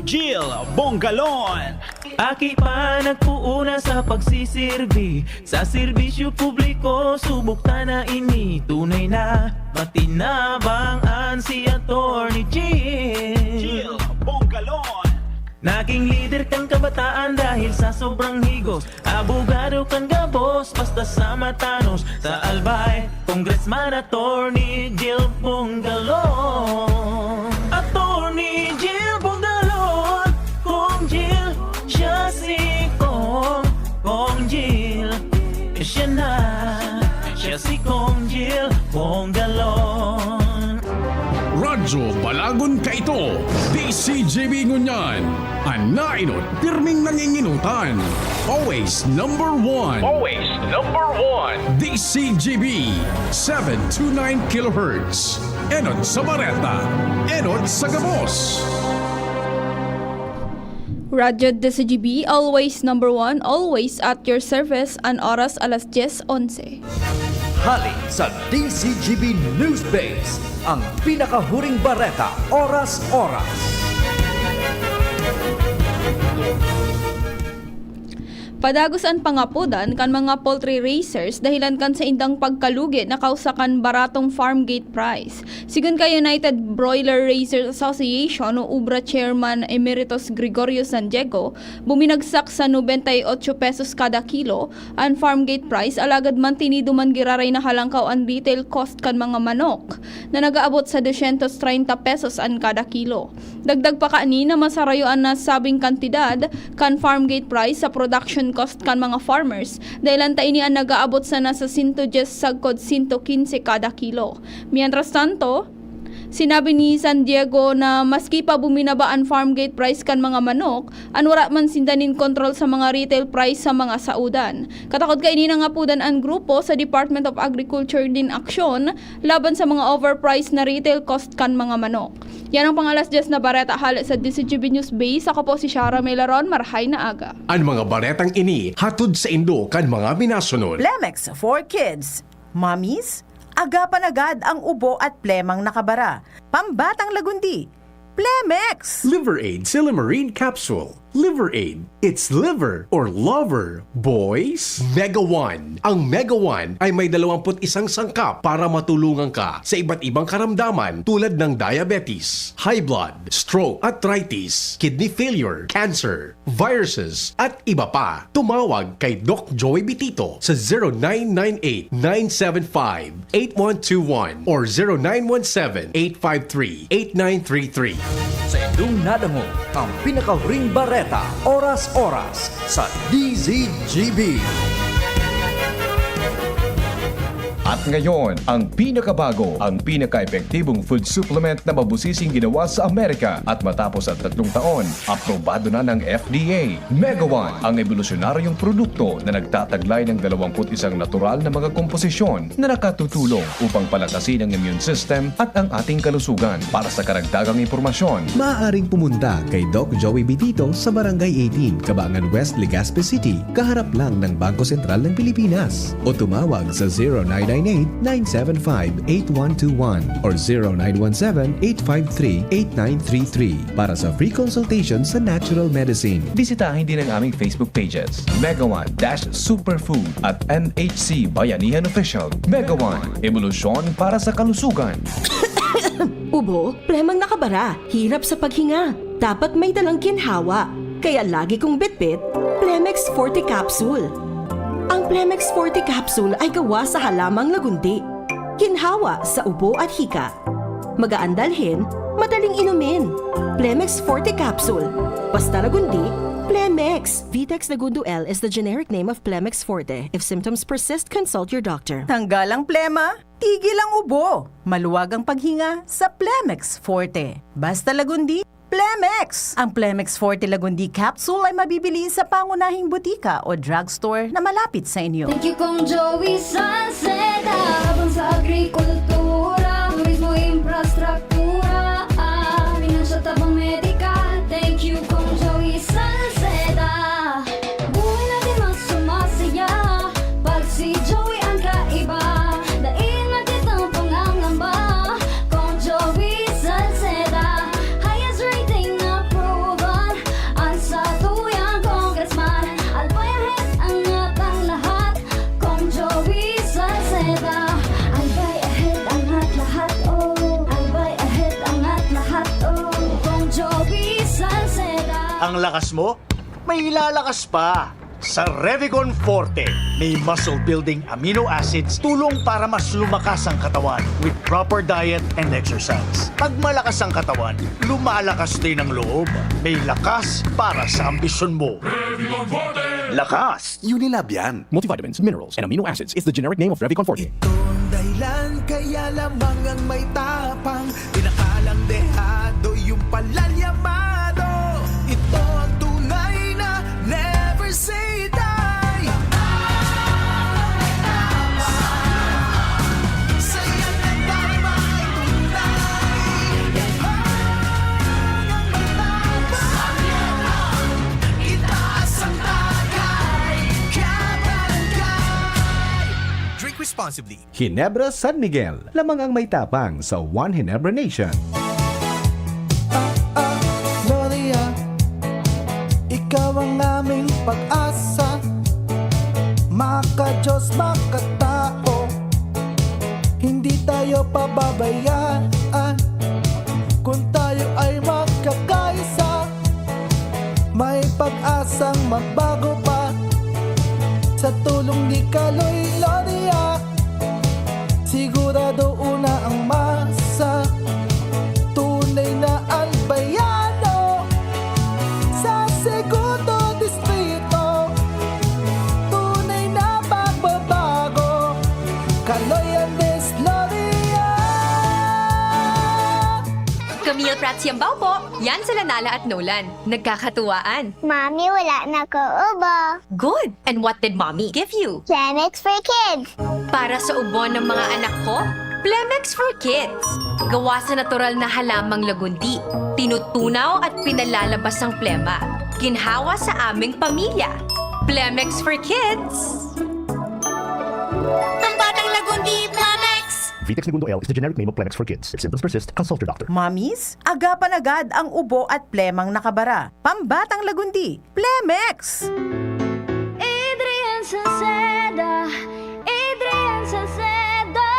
Jill Bongalon. Aki pa nagpuuna sa pagsisirbi sa serbisyo publiko, subok ta na ini tunay na matinabang an si Attorney Jill. Jill Bongalon. Naging lider kan kabataan dahil sa sobrang higos. Abogado kan gabos, basta sa matanos. Sa Albay, Congressman Attorney Jill Bongalon. Attorney Jill Bongalon, Kong Jill, siya si Kong, Kong Jill. Siya na, siya si Kong Jill Bongalon. Radyo Balagon kaito, D C G B ngunyan. An naenot, pirming nanginginutan. Always number one. Always number one. D C G B, seven two nine kilohertz. Enot sa bareta, enot sa gabos. Radyo D C G B, always number one, always at your service, an oras alas dyes onse. Hali sa D C G B News Base, ang pinakahuring bareta, oras-oras. Padagos an pangapodan kan mga poultry raisers dahilan kan saindang pagkalugi na kausa kan baratong farm gate price. Sigon kan United Broiler Raisers Association o UBRA Chairman Emeritus Gregorio San Diego, buminagsak sa nobenta y ocho pesos kada kilo an farm gate price, alagad mantinido man giraray na halangkaw an retail cost kan mga manok na nag-aabot sa dosyentos treinta pesos an kada kilo. Dagdag pa kaini na masarayo an nasabing kantidad kan farm gate price sa production cost kan mga farmers, dahilan ta ini an nag-aabot sana sa sento dyes sagkod sento kinse kada kilo. Mientras tanto, sinabi ni San Diego na maski pa buminaba an farm gate price kan mga manok, an wara man sinda nin kontrol sa mga retail price sa mga saodan. Katakod kaini nangapodan an grupo sa Department of Agriculture nin aksyon laban sa mga overpriced na retail cost kan mga manok. Yan ang pang-alas dyes na bareta hale sa D C G B News Base. Ako po si Shara Melaron. Marahay na aga. An mga baretang ini hatod saindo kan mga minasunod. Plemex for Kids. Mommies, agapan agad ang ubo at plemang nakabara. Pambatang lagundi. Plemex! Liver Aid Silymarin Capsule. Liver Aid. It's liver or lover, boys. Mega One. Ang Mega One ay may dalawampu't isang sangkap para matulungan ka sa iba't ibang karamdaman tulad ng diabetes, high blood, stroke, arthritis, kidney failure, cancer, viruses, at iba pa. Tumawag kay Doc Joey Bitito sa zero nine nine eight, nine seven five, eight one two one or zero nine one seven, eight five three, eight nine three three. Sa indong nadangog ang pinakahuring bareta, oras-oras, sa D Z G B. At ngayon, ang pinakabago, ang pinaka-epektibong food supplement na mabusising ginawa sa Amerika. At matapos ang tatlong taon, aprobado na ng F D A. Mega One, ang ebolusyonaryong produkto na nagtataglay ng dalawampu't isang natural na mga komposisyon na nakatutulong upang palakasin ang immune system at ang ating kalusugan. Para sa karagdagang impormasyon, maaaring pumunta kay Doc Joey Bitito sa Barangay eighteen, Cabangan West, Legazpi City, kaharap lang ng Bangko Sentral ng Pilipinas. O tumawag sa zero nine nine eight, nine seven five, eight one two one or zero nine one seven, eight five three, eight nine three three para sa free consultation sa natural medicine. Bisitahin din ang aming Facebook pages, Mega One dash Superfood at M H C Bayanihan Official. Mega One, ebolusyon para sa kalusugan. Ubo, plemang nakabara, hirap sa paghinga. Dapat may dalang ginhawa. Kaya lagi kong bitbit, Plemex Forte Capsule. Ang Plemex Forte Capsule ay gawa sa halamang lagundi. Ginhawa sa ubo at hika. Magaan dalhin, madaling inumin. Plemex Forte Capsule. Basta lagundi, Plemex. Vitex Lagundo L is the generic name of Plemex Forte. If symptoms persist, consult your doctor. Tanggal ang plema, tigil ang ubo, maluwag ang paghinga sa Plemex Forte. Basta lagundi, Plemex! Ang Plemex Forte Lagundi Capsule ay mabibili sa pangunahing butika o drugstore na malapit sa inyo. Thank you, Kong Joey Salceda. Tabang sa agrikultura, turismo, infrastruktura, ah, pinansyal, tabang medikal. Thank you, Kong Joey Salceda. Buhay natin mas sumasaya pag si Joey ang kaiba. Dai na kitang pangangamba, Kong Joey Salceda. Highest rating na proven, ang satuyang congressman. Albay Ahead ang atang lahat, Kong Joey Salceda. Albay Ahead ang at lahat, oh. Albay Ang lakas mo, may ilalakas pa. Sa Revicon Forte, may muscle-building amino acids tulong para mas lumakas ang katawan with proper diet and exercise. Pag malakas ang katawan, lumalakas din ang loob. May lakas para sa ambisyon mo. Lakas! Unilab yan. Multivitamins, minerals, and amino acids is the generic name of Revicon Forte. Ito ang dahilan kaya lamang ang may tapang, pinakalang dehado yung palalyamado. Ito ang tunay na never say die. Saya ng darmang tunay. Ang may tapang. Itaas ang tagay, kabarangay. Drink responsibly. Ginebra San Miguel, lamang ang may tapang sa One Ginebra Nation. Ah, ah, Gloria, ikaw ang aming pag-asa. Maka-Diyos, makatao, hindi tayo pababayaan. Kung tayo ay magkakaisa, may pag-asang magbago pa. Sa tulong ni Kaloy Gloria, sigurado una ang masa. Tunay na albayano sa Segundo Distrito. Tunay na pagbabago. Kaloy Andes Gloria. Camille Prats Yambao po. Yan sila Nala at Nolan. Nagkakatuwaan. Mami, wala na ko ubo. Good! And what did Mommy give you? Plemex for Kids. Para sa ubo ng mga anak ko, Plemex for Kids. Gawa sa natural na halamang lagundi. Tinutunaw at pinalalabas ang plema. Ginhawa sa aming pamilya. Plemex for Kids. Pambatang Lagundi, Plemex! Vitex Negundo L is the generic name of Plemex for Kids. If symptoms persist, consult your doctor. Mommies, agapan agad ang ubo at plemang nakabara. Pambatang Lagundi, Plemex! Adrian Salceda, Adrian Salceda.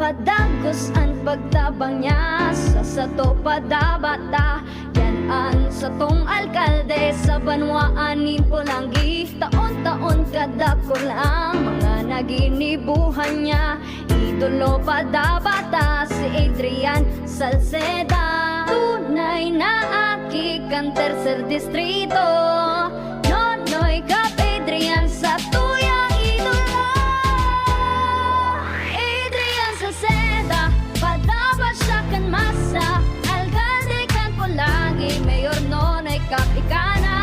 Padagos an pagtabang niya sa sato padabata. Yan an satong alkalde sa banwaan nin Polangi. Taon-taon kadakul ang mga naginibuhan niya. Idolo padabata si Adrian Salceda. Tunay na aki kan Tercer Distrito. Nonoy Cap Adrian sa tuyang idolo. Adrian Salceda, padaba siya kan masa. Alkalde kan Polangi, Mayor Nonoy Cap ika na.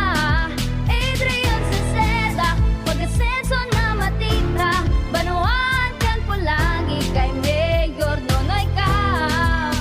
Adrian Salceda, pag-asenso na matira. Banwaan kan Polangi kay Mayor Nonoy Cap.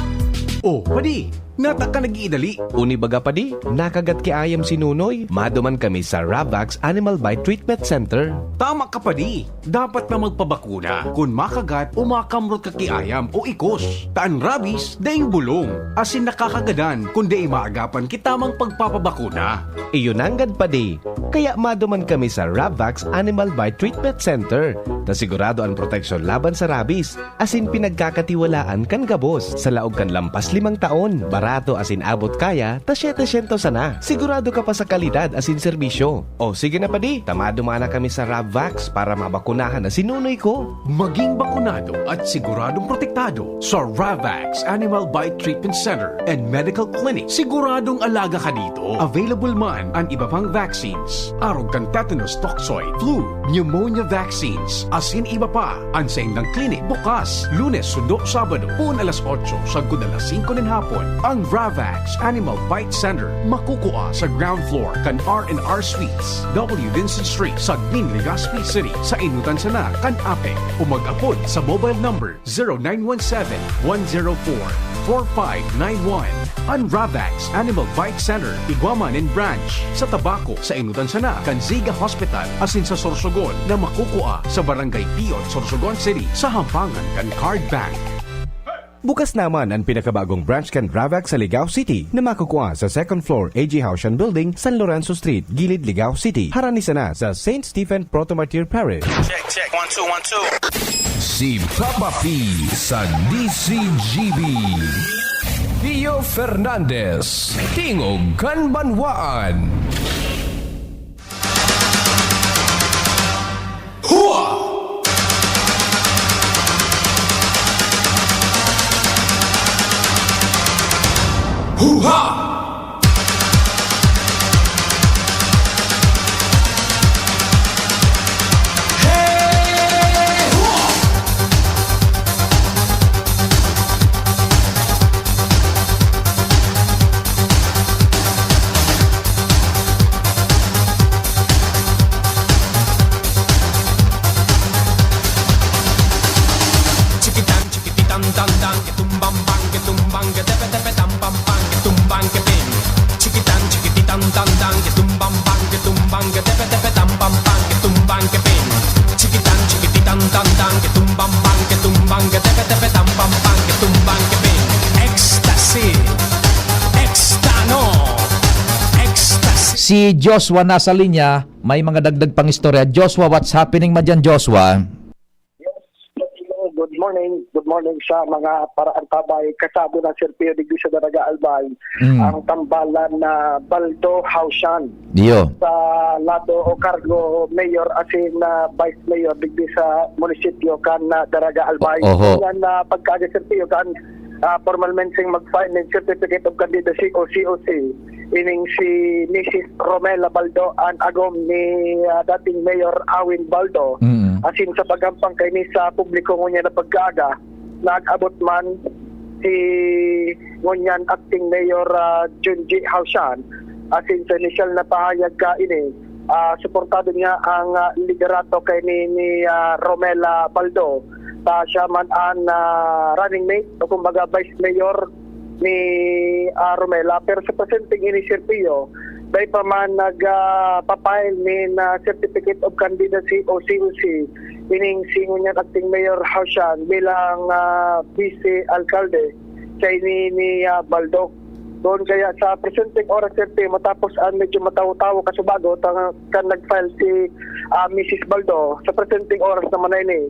Oh, padi, nata ka nag-iidali. Uni baga, padi, nakagat ki ayam si Nonoy. Maduman kami sa Ravax Animal Bite Treatment Center. Tama ka, padi. Dapat na magpabakuna kun makagat o makamrot ka ki ayam o ikos. Ta an rabies, daing bulong, asin nakakagadan kun dai maagapan ki tamang pagpapabakuna. Iyo nanggad, padi. Kaya maduman kami sa Ravax Animal Bite Treatment Center, ta sigurado an proteksyon laban sa rabies, asin pinagkakatiwalaan kan gabos. Sa laog kan lampas limang taon, barato asin abot kaya, ta setecientos sana. Sigurado ka pa sa kalidad asin serbisyo. O, sige na, padi, ta maduman na kami sa Ravax para mabakunahan na si Nonoy ko. Maging bakunado at siguradong protektado sa Ravax Animal Bite Treatment Center and Medical Clinic. Siguradong alaga ka dito. Available man an iba pang vaccines, arog kan tetanus toxoid, flu, pneumonia vaccines, asin iba pa. An saindang klinik bukas Lunes sundo Sabado, poon alas otso sagkod alas singko nin hapon. Ang Ravax Animal Bite Center makukua sa ground floor kan R and R Suites, W Vincent Street, Sagmin, Legazpi City, sa enotan sana kan APEC, o mag-apod sa mobile number zero nine one seven, one zero four, four five nine one. An Ravax Animal Bite Center igwa man nin branch sa Tabaco, sa enotan sana kan Ziga Hospital, asin sa Sorsogon na makukua sa Barangay Piot, Sorsogon City, sa hampangan kan Card Bank. Bukas naman ang pinakabagong branch kan Ravac sa Ligao City na makukua sa second floor A G Haushan Building, San Lorenzo Street, Gilid, Ligao City. Harani sana sa Saint Stephen Proto Martyr Parish. Check, check. One, two, one, two. Si Papa P sa D C G B. Pio Fernandez, Tingog kan Banwaan. Hua! Huha! Hey! Hua! Chikitan, chikipitan, dan, dan, ketumbang, bang, ketumbang, ketepe, tepe, tam, pam, pam, ketumbang, kepeng. Chikitan, chikipitan, dan, dan, ketumbang, bang, ketumbang, ketepe, tepe, tam, pam, pam, ketumbang, kepeng. Chikitan, chikipitan, dan, dan, ketumbang, bang, ketumbang, ketepe, tepe, tam, pam, pam, ketumbang, kepeng. Ecstasy. Ekstano. Ecstasy. Si Joshua nasa linya, may mga dagdag pang istorya. Joshua, what's happening man dyan, Joshua? Yes, hello, good morning. Good morning sa mga paraantabay. Kasabo na, Sir Pio, digdi sa Daraga Albay, Mm. ang tambalan na Baldo Haushan Iyo. sa lado o kargo, mayor asin na vice mayor digdi sa munisipyo kan, ah, Daraga Albay. O-, oho. Yan na pagkaaga, Sir Pio, kan, ah, formalmente mag-file ng certificate of candidacy o C O C. Ining si Missus Romela Baldo, an agom ni, ah, dating Mayor Awin Baldo. Mm. Asin sa pag-ampang kaini sa publiko ngunyan na pagkaaga, nag-abot man si ngunyan acting mayor, ah, Junji Haushan. Asin sa inisyal na pahayag kaini, ah, suportado niya ang, ah, liderato kaini ni, ah, Romela Baldo. Ta siya man an, ah, running mate o kumbaga vice mayor ni, ah, Romela. Pero sa presenteng ini, Sir Pio, dai pa man nag, ah, pa-file nin, ah, Certificate of Candidacy o C O C ining si ngunyan acting mayor Haushan bilang, ah, vice alkalde kaini ni, ah, Baldo. Doon kaya sa presenteng oras, Sir Pio, matapos ang medyo matawo-tawo kasubago, ta-, kan nag-file si, ah, Missus Baldo, sa presenteng oras naman na ini,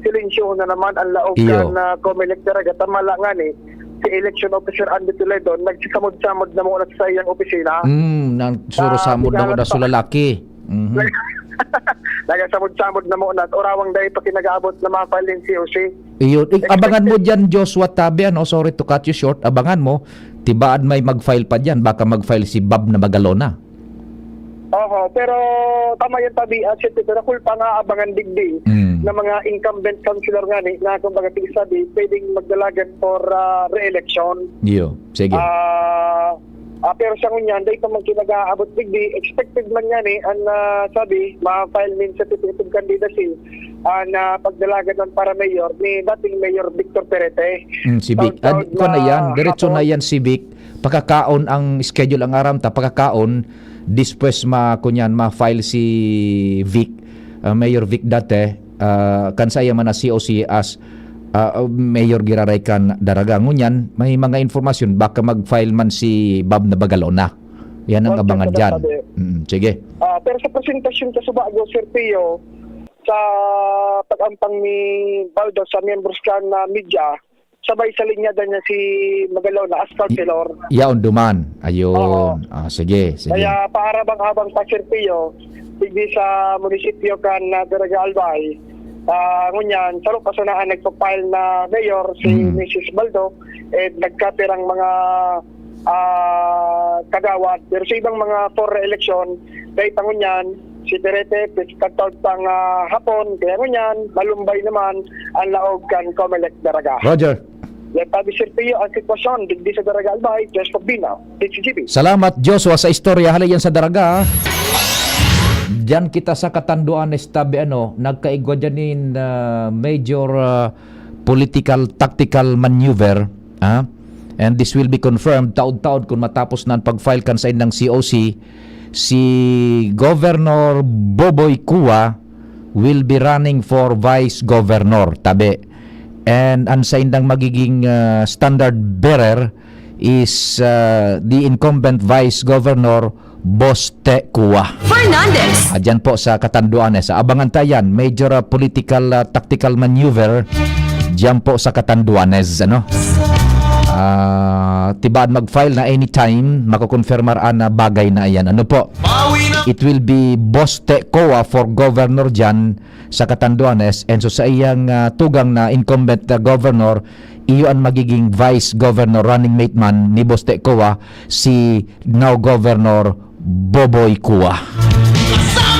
silensyohon na naman ang laog Iyo. kan, ah, Comelec Daraga. Tama lang nga ni, si election officer Andy Toledo, nagsisamod-samod na muna sa iyang opisina. Mm, nang suro-samod na muna sa lalaki. Mhm. Nagasamod-samod na muna at orawang dai pa kinagaabot na ma-file yung C O C. Iyon. Eh, abangan mo Expected. dyan, Joshua Tabe, ano? Sorry to cut you short. Abangan mo, tibaad may mag-file pa dyan. Baka mag-file si Bob na Magalona. Oho, pero tama yan, Tabi, ah, siyempre, pero cool pa nga abangan digdi Mm. ng mga incumbent councilor nga ni, na kumbaga, sige sabi, pwedeng magdalagan for, ah, re-election. Iyo, sige. Ah, ah, pero sa ngunyan, dahil pa man kinag-aabot digdi, expected man nga ni, ang, ah, sabi, ma-file nin certificate of candidacy, ang, ah, pagdalagan man para mayor ni dating Mayor Victor Perete. Mm, si Vic. Taon-taon Ah, kuwan na na yan. Diretso na hapon. yan si Vic. Pakakaon ang schedule ang aram ta, pakakaon, despues ma-, kunyan, ma-file si Vic, ah, Mayor Vic dati, ah, kan saiya man na C O C as, ah, ah, mayor giraray kan Daraga. Ngunyan, may mga informasyon, baka mag-file man si Bob na Bagalona. Yan ang Okay, abangan dyan. sabi. Mm, sige. Ah, pero sa presentasyon sa Subago, Sir Pio, sa pag-ampang ni Baldo sa miyembros kan na media, sabay sa linyada niya si Magalona as councilor. Yaon duman. Ayun. Oo. Ah, sige, sige. Kaya paarabang-abang pa, Sir Pio, digdi sa munisipyo kan, ah, Daraga Albay. Ah, ngunyan, saro pa sana ang nagpa-file na mayor, si Mm. Missus Baldo, eh, nagkapirang mga, ah, kagawad. Pero sa ibang mga for re-election, dahil pa ngunyan, si Perete, pagtaod pang, ah, hapon, kaya ngunyan, malumbay naman ang laog kan Comelec Daraga. Roger. Yan, Tabi Sir Pio, ang sitwasyon, digdi sa Daraga Albay, Joshua Bina, D C G B. Salamat, Joshua, sa istorya. Hali yan sa Daraga. Diyan kita sa Catanduanes, Tabi, ano, nagkaigwa dyan in, ah, major, ah, political tactical maneuver, ha? And this will be confirmed taod-taod kun matapos na ang pag-file kan saindang C O C. Si Governor Boboy Cua will be running for Vice Governor, Tabi. And ang saindang magiging, ah, standard bearer is, ah, the incumbent Vice Governor Boste Kua. Fernandez. Ah, dyan po sa Catanduanes. Abangan tayo yan. Major, ah, political, ah, tactical maneuver dyan po sa Catanduanes. Ano? Ah, tibaan mag-file na anytime, makukonfirmar na bagay na yan. Ano po? It will be Boste Kua for governor dyan sa Catanduanes, and so sa iyang, ah, tugang na incumbent na governor, iyo ang magiging vice governor, running mate man ni Boste Kua, si now Governor Boboy Kua.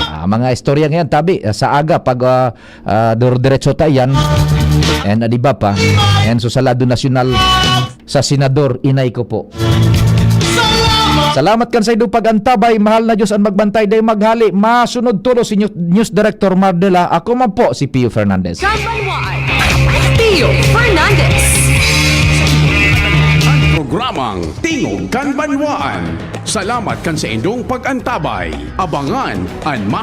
Ah, mga istorya ngayon, tabi, ah, sa aga, pag, ah, ah, duro-diretso ta yan, and, ah, di ba pa, and so sa lado nasyonal, sa senador, inay ko po. Salamat kan sa indo pag-antabay. Mahal na Diyos ang magbantay. Dai maghali. Masunod tulo si News, News Director Mardela. Ako man po si Pio Fernandez. Kan Banwaan. Pio Fernandez. Programang Tingog kan Banwaan. Salamat kan sa indong pag-antabay. Abangan an mas